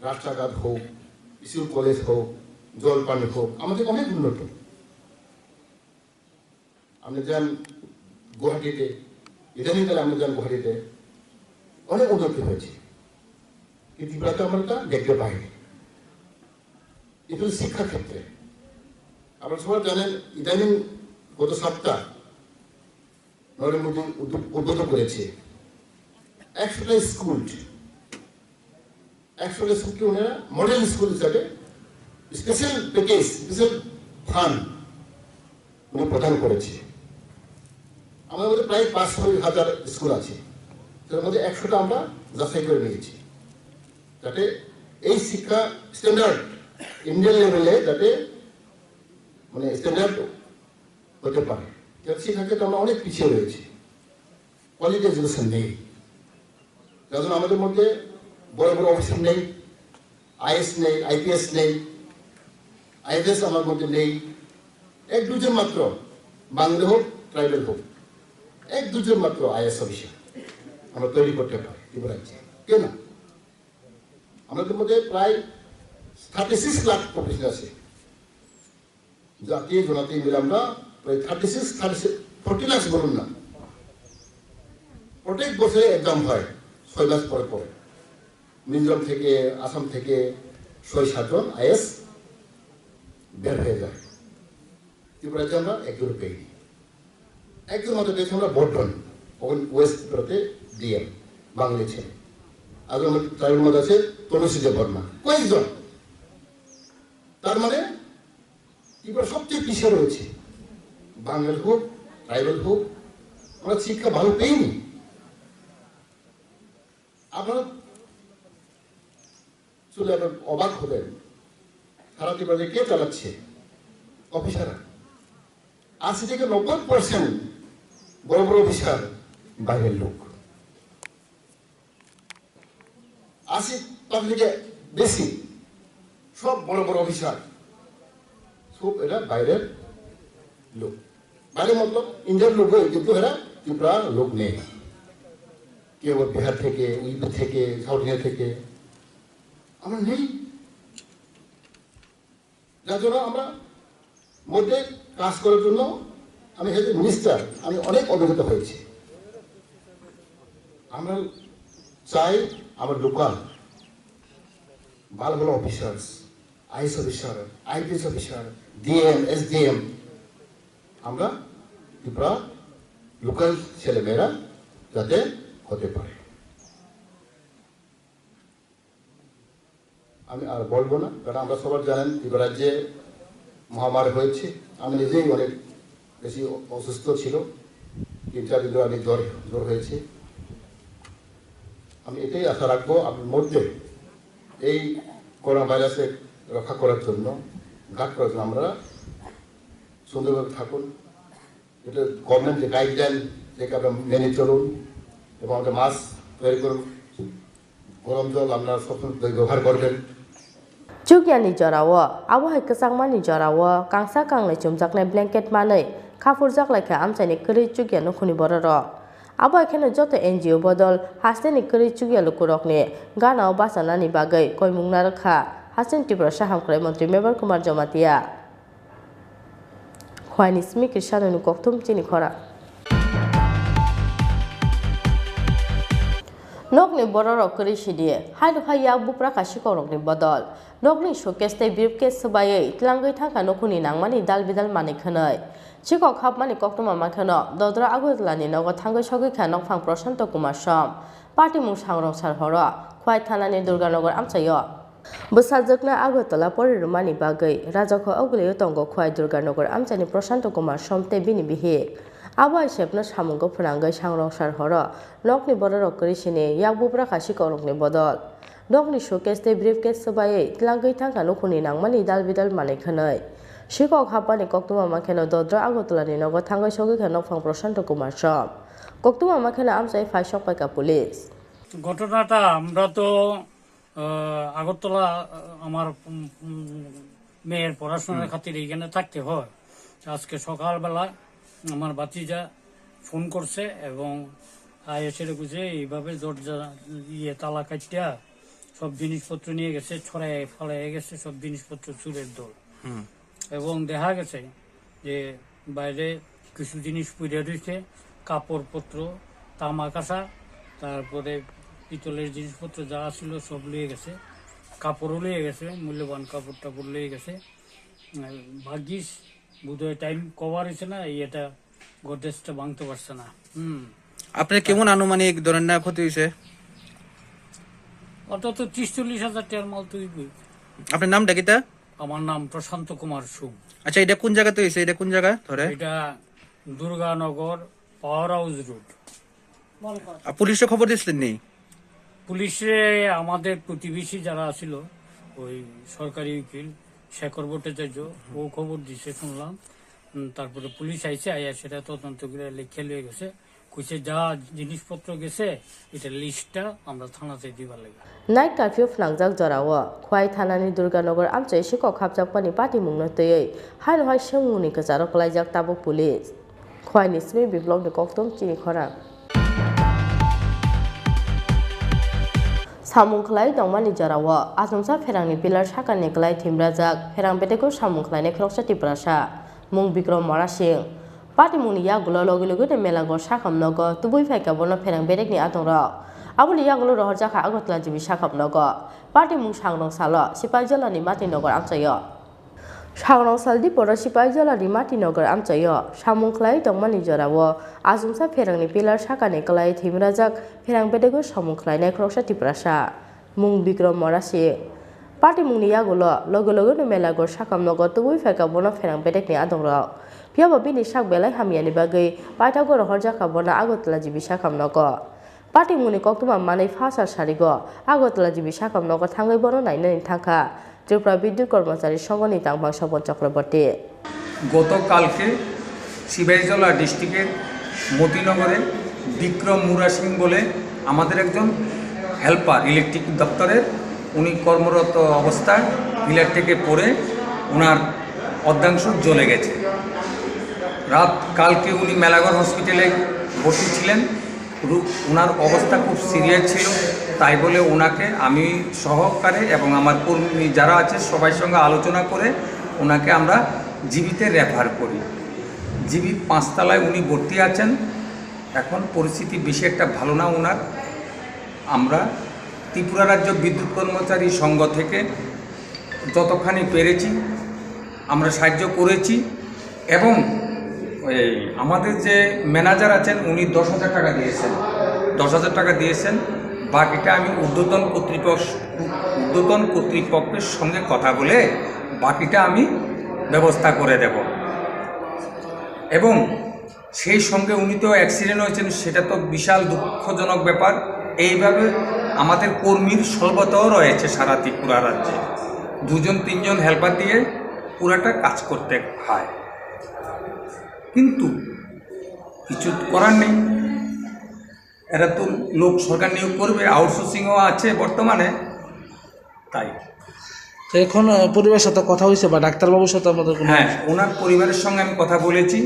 রাস্তাঘাট হোক, স্কুল কলেজ হোক, জল পানি হোক, আমাদের অনেক উন্নত। আপনি যান গুয়াহাটিতে, ইদানিং কালে আপনি যান গুয়াহাটিতে, অনেক উন্নতি হয়েছে। কিন্তু ত্রিপুরাতে আমরা তা দেখতে পাইনি। কিন্তু শিক্ষা ক্ষেত্রে আপনারা সবাই জানেন, ইদানিং গত সপ্তাহ নরেন্দ্র মোদী উদ্যোগ উদ্বোধন করেছে একশোটা স্কুল, একশোটা স্কুলকে ওনারা মডেল স্কুল হিসাবে স্পেশাল প্যাকেজ, স্পেশাল ফান্ড উনি প্রদান করেছে। আমাদের মধ্যে প্রায় পাঁচ ছয় হাজার স্কুল আছে, তার মধ্যে একশোটা আমরা যাচাই করে নিয়েছি, যাতে এই শিক্ষা স্ট্যান্ডার্ড ইন্ডিয়ান লেভেলে যাতে মানে স্ট্যান্ডার্ড হতে পারে। কারণ শিক্ষা ক্ষেত্রে আমরা অনেক পিছিয়ে রয়েছি, কোয়ালিটি এডুকেশন নেই, যার জন্য আমাদের মধ্যে বড় বড় অফিসার নেই, আইএস নেই, আইপিএস নেই, আইএফএস আমার মধ্যে নেই। এক দুজন মাত্র, বাঙালি হোক, ট্রাইবাল হোক, এক দুজন মাত্র আইএস অফিসার আমরা তৈরি করতে পারি ত্রিপুরা রাজ্যে। কেন? আমাদের মধ্যে প্রায় থার্টি সিক্স লাখ পপুলেশন আছে, জাতি জনজাতি মিলে আমরা প্রায় thirty six, thirty six, forty lakh বলুন না। প্রত্যেক বছরে এক্সাম হয় ছয় মাস পরে পরে। মিজোরাম থেকে, আসাম থেকে ছয় সাতজন আইএস বের হয়ে যায়। ত্রিপুরাতে আমরা একজনও পেইনি। একজন মাত্র পেয়েছি আমরা বর্ধন, ওখানে ওয়েস্ট ত্রিপুরাতে ডিএম, বাঙালি ছেলে। আর আমাদের ট্রাইবেল মধ্যে আছে তনুশ্রী দেববর্মা, কয়েকজন। তার মানে ত্রিপুরা সবচেয়ে পিছিয়ে রয়েছে, বাঙালি হোক, ট্রাইবেল হোক, আমরা শিক্ষা ভালো পেইনি। আপনারা শুনলে আপনারা অবাক হবেন, সারা ত্রিপুরা কে চালাচ্ছে? অফিসাররা। আশি থেকে নব্বই পার্সেন্ট বড় বড় অফিসার বাইরের লোক। আশি পার্সেন্ট থেকে বেশি সব বড় বড় অফিসার সব এরা বাইরের লোক। বাইরে মতলব ইন্ডিয়ার লোক হয়, কিন্তু এরা ত্রিপুরা লোক নেই। কেউ বিহার থেকে, ইউপি থেকে, সাউথ ইন্ডিয়া থেকে, আমরা নেই। যার জন্য আমরা মধ্যে কাজ করার জন্য আমি এজ এ মিনিস্টার আমি অনেক অভিজ্ঞতা হয়েছি। আমরা চাই আমার লোকাল ভালো ভালো officers, IAS officer, IPS officer, DM, SDM, আমরা ত্রিপুরা লোকাল ছেলেমেয়েরা যাতে হতে পারে। আমি আর বলবো না, কারণ আমরা সবার জানেন ত্রিপুরা রাজ্যে মহামারী হয়েছে। আমি নিজেই অনেক বেশি অসুস্থ ছিল, তিন চার দিন ধরে আমি জ্বর জ্বর হয়েছে। আমি এটাই আশা রাখবো আপনার মধ্যে এই করোনা ভাইরাসের রক্ষা করার জন্য, গার্ড করার জন্য আমরা সুন্দরভাবে থাকুন। এটা গভর্নমেন্ট যে গাইডলাইন থেকে আপনারা মেনে চলুন এবং আমাদের মাস্ক তৈরি করুন। গরম জল আপনারা সবসময় ব্যবহার করবেন। Chukyani jorao, abo hai kwchangmani jorao kangsa kangnwi chumjaknai blanket manwi khaphurjak lai kha amchaini kwrwi chukya nukhungni bororok. Abo hai kheno joto N G O bodol hasteni kwrwi chukya lukurokni ganao bachanani bagwi koimung narwk kha hasteni Tiprasa hamkrai montri Mevar Kumar Jamatia. Huaini simi kisa nini kokthum chini khorang. Nokni bororok kwrwi sidi, hai rwphai yak bupra kha sikokrokni bodol. Nokni showcase tei briefcase swbaiwi tlangwi thangkha nukhungni nangmani dal bidal manwi khwnwi. Sikok hapmani koktwma mankheno Dodra Agartala ni nogo thangwi sogwi kha nokphang Prashanto Kumar Som. Patimung sangrong sar horo Khwai thanani Durganagar amchaio. Bwsajwkno Agartala pori rwmani bagwi rajak hoi ogwlaiwi tongo Khwai Durganagar amchaini Prashanto Kumar Som tei bini bihik. Abo hai sepno samungo phwnangwi sangrong sar horo nokni bororok kwrwi sini yak bupra kha sikokrokni bodol. Nokni showcase tei briefcase swbaiwi tlangwi thangkha nukhungni nangmani dal bidal manwi khwnwi. Sikok hapmani koktwma mankheno Dodra Agartala ni nogo thangwi sogwi kha nokphang Prashanto Kumar Som. Koktwma mankheno amchai phai sok paikha police. ঘটনাটা আমরা তো, আহ, আগরতলা, আহ, আমার, উম, উম, মেয়ের পড়াশোনার হুম। খাতিরে এখানে থাকতে হয়। আজকে সকালবেলা আমার ভাতিজা ফোন করছে এবং আইএসএর বুঝে এইভাবে দরজা, ইয়ে, তালা কাটিয়া সব জিনিসপত্র নিয়ে গেছে, ছড়াই ফালাই গেছে সব জিনিসপত্র চুরের দল। হুম। এবং দেখা গেছে যে বাইরে কিছু জিনিস পড়ে রয়েছে, কাপড়পত্র, তামা কাঁসা, তারপরে পিতলের জিনিসপত্র যা ছিল সব লয়ে গেছে, কাপড়ও লয়ে গেছে, মূল্যবান কাপড় টাপড় লয়ে গেছে। উম, ভাগ্যিস বোধহয় টাইম কভার হয়েছে না, এই এটা গডরেজটা ভাঙতে পারছে না। হুম। আপনার কেমন আনুমানিক ধরেন না ক্ষতি হয়েছে? ওটা তো ত্রিশ চল্লিশ হাজার টাকার মাল তো হইবই। আপনার নামটা কিতা? আমার নাম প্রশান্ত কুমার সুম। আচ্ছা, এটা কোন জায়গাতে হয়েছে? এটা কোন জায়গা ধরে? এটা দুর্গানগর পাওয়ার হাউস রোড। আর পুলিশে খবর দিছিলেন নি? পুলিশে আমাদের প্রতিবেশী যারা ছিল, ওই সরকারি উকিল শেখর ভট্টাচার্য, ও খবর দিছে শুনলাম। উম, তারপরে পুলিশ আইছে, আইয়া সেটা তদন্ত করে লিখে লয়ে গেছে। কইছে যা জিনিসপত্র গেছে, এটা লিস্টটা আমরা থানাতে দিবার লাগে। Night curfew phwnangjak jorao Khwai thanani Durganagar amchai sikok hapjakmani patimungno twiwi haino hai swngmungni kwcharo kwlaijak tabuk police. Khwaini simi biplokni kokthum chini khorang. Samung khlai tongmani jorao achomsa pherangni pillar sakani kwlai thimrajak pherang bedego samung khlainai khoroksa Tiprasa mung Bikrom Mora Singh. Patimungni yagulo logi logi no Melagor sakham nogo tubui phaikha bono pherang bedekni adongrok. Aboni yagulo rohorjakha Agartala G B sakham nogo. Patimung sangrong salo Sipaijolani Mati Nogor amchaio. Sangrong sal diporo Sipaijolani Mati Nogor amchaio samung khlai tongmani jorao achomsa pherangni pillar sakani kwlai thimrajak pherang bedego samung khlainai khoroksa Tiprasa mung Bikrom Mora Singh. Patimungni yagulo logi logi no Melagor sakham nogo tubui phaikha bono pherang bedekni adongrok. Phiyaba bini sak belai hamyani bagwi paithago rohorjakha bono Agartala G B sakham nogo. Patimungni koktwma manwi phasar sarigo Agartala G B sakham nogo thangwi bono nainani thangkha Tripura Bidyut Kormochari Songhoni tangphang Sopon Chakraborty. গতকালকে সিপাহীজলা ডিস্ট্রিক্টের মতিনগরে বিক্রম মুরা সিং বলে আমাদের একজন helper electric দপ্তরের, উনি কর্মরত অবস্থায় পিলার থেকে পড়ে ওনার অর্ধাংশ জ্বলে গেছে। রাত কালকে উনি মেলাঘর হসপিটালে ভর্তি ছিলেন। রু-, ওনার অবস্থা খুব সিরিয়াস ছিল, তাই বলে ওনাকে আমি সহকারে এবং আমার কর্মী যারা আছে সবাই সঙ্গে আলোচনা করে ওনাকে আমরা জিবিতে রেফার করি। জিবি পাঁচতলায় উনি ভর্তি আছেন। এখন পরিস্থিতি বেশি একটা ভালো না ওনার। আমরা ত্রিপুরা রাজ্য বিদ্যুৎ কর্মচারী সংঘ থেকে যতখানি পেরেছি আমরা সাহায্য করেছি এবং এই আমাদের যে ম্যানেজার আছেন উনি দশ হাজার টাকা দিয়েছেন, দশ হাজার টাকা দিয়েছেন। বাকিটা আমি ঊর্ধ্বতন কর্তৃপক্ষ, ঊর্ধ্বতন কর্তৃপক্ষের সঙ্গে কথা বলে বাকিটা আমি ব্যবস্থা করে দেব। এবং সেই সঙ্গে উনি তো অ্যাক্সিডেন্ট হয়েছেন, সেটা তো বিশাল দুঃখজনক ব্যাপার। এইভাবে আমাদের কর্মীর স্বল্পতাও রয়েছে সারা ত্রিপুরা রাজ্যে। দুজন তিনজন হেল্পার দিয়ে পুরাটা কাজ করতে হয়, কিন্তু কিছু করার নেই। এরা তো লোক সরকার নিয়োগ করবে, আউটসোর্সিংও আছে বর্তমানে, তাই। তো এখন, আহ, পরিবারের সাথে কথা হয়েছে বা ডাক্তারবাবুর সাথে আমাদের কোনো হ্যাঁ, ওনার পরিবারের সঙ্গে আমি কথা বলেছি।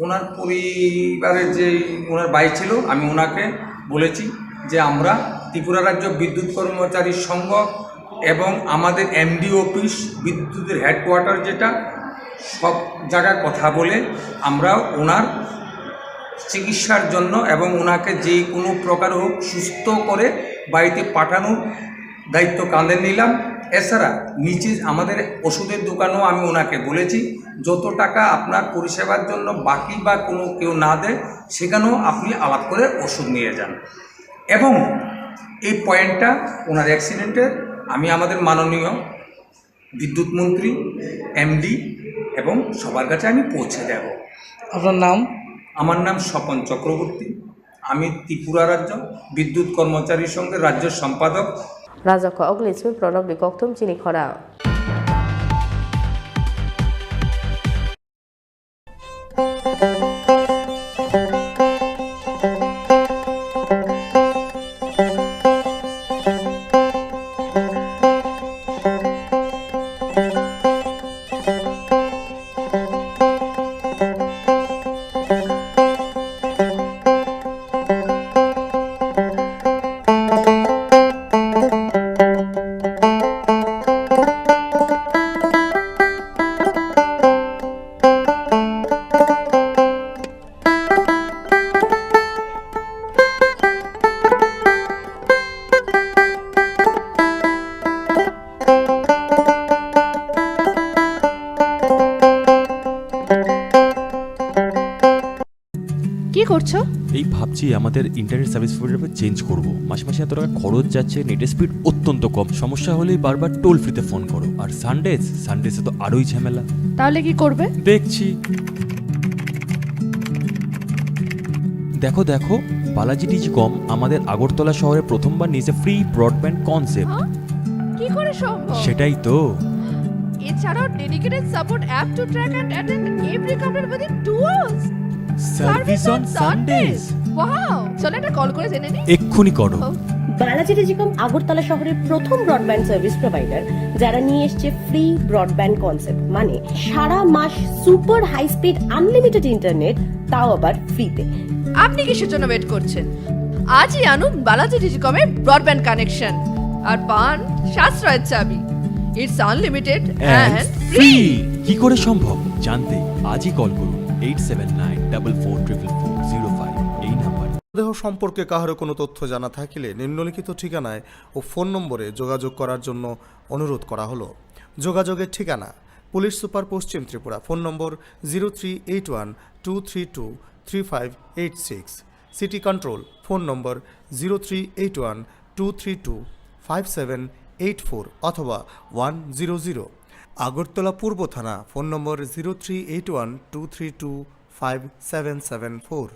ওনার পরিবারের যে ওনার ভাই ছিল, আমি ওনাকে বলেছি যে আমরা ত্রিপুরা রাজ্য বিদ্যুৎ কর্মচারী সংঘ এবং আমাদের এমডি অফিস, বিদ্যুতের হেডকোয়ার্টার যেটা, সব জায়গায় কথা বলে আমরা ওনার চিকিৎসার জন্য এবং ওনাকে যে কোনো প্রকার হোক সুস্থ করে বাড়িতে পাঠানোর দায়িত্ব কাঁধে নিলাম। এছাড়া নিচে আমাদের ওষুধের দোকানও আমি ওনাকে বলেছি, যত টাকা আপনার পরিষেবার জন্য বাকি বা কোনো কেউ না দেয়, সেখানেও আপনি আলাপ করে ওষুধ নিয়ে যান। এবং এই পয়েন্টটা ওনার অ্যাক্সিডেন্টের আমি আমাদের মাননীয় বিদ্যুৎ মন্ত্রী, এমডি এবং সবার কাছে আমি পৌঁছে দেব। আপনার নাম? আমার নাম স্বপন চক্রবর্তী। আমি ত্রিপুরা রাজ্য বিদ্যুৎ কর্মচারী সংঘের রাজ্য সম্পাদক। Rajak kok Lismi Pranab ni kokthum chini khorang. কি করছো? এই ভাবছি আমাদের ইন্টারনেট সার্ভিস প্রোভাইডার চেঞ্জ করব। মাসে মাসে এত টাকা খরচ যাচ্ছে, নেটের স্পিড অত্যন্ত কম, সমস্যা হলেই বারবার টোল ফ্রিতে ফোন করো। আর সানডেজ, সানডেজে তো আরোই ঝামেলা। তাহলে কি করবে? দেখছি। দেখো, দেখো, বালাজি টেলিকম আমাদের আগরতলা শহরে প্রথমবার নিয়েছে ফ্রি ব্রডব্যান্ড কনসেপ্ট। হ্যাঁ? কি করে সম্ভব? সেটাই তো। এছাড়াও dedicated support app to track and attend every complaint within two hours. Service on Sundays. Wow! চলো একটা কল করে জেনে নিই। এক্ষুনি করো। ও। বালাজি টেলিকম আগরতলা শহরের প্রথম ব্রডব্যান্ড সার্ভিস প্রোভাইডার, যারা নিয়ে এসছে ফ্রি ব্রডব্যান্ড কনসেপ্ট, মানে সারা মাস super high speed unlimited internet, তাও আবার ফ্রিতে। আপনি কিসের জন্য ওয়েট করছেন? আজই আনুন বালাজি টেলিকমের ব্রডব্যান্ড কানেকশন আর পান সাশ্রয়ের চাবি। It's unlimited and free। কি করে সম্ভব জানতে আজই কল করুন eight seven nine double four triple four zero five এই নাম্বারে। দেহ সম্পর্কে কাহারও কোনো তথ্য জানা থাকিলে নিম্নলিখিত ঠিকানায় ও ফোন নম্বরে যোগাযোগ করার জন্য অনুরোধ করা হলো। যোগাযোগের ঠিকানা: পুলিশ সুপার, পশ্চিম Tripura, phone number zero three eight one two three two three five eight six, city control, phone number zero three eight one two three two five seven eight four অথবা ওয়ান জিরো জিরো, আগরতলা পূর্ব থানা, phone number zero three eight one two three two five seven seven four.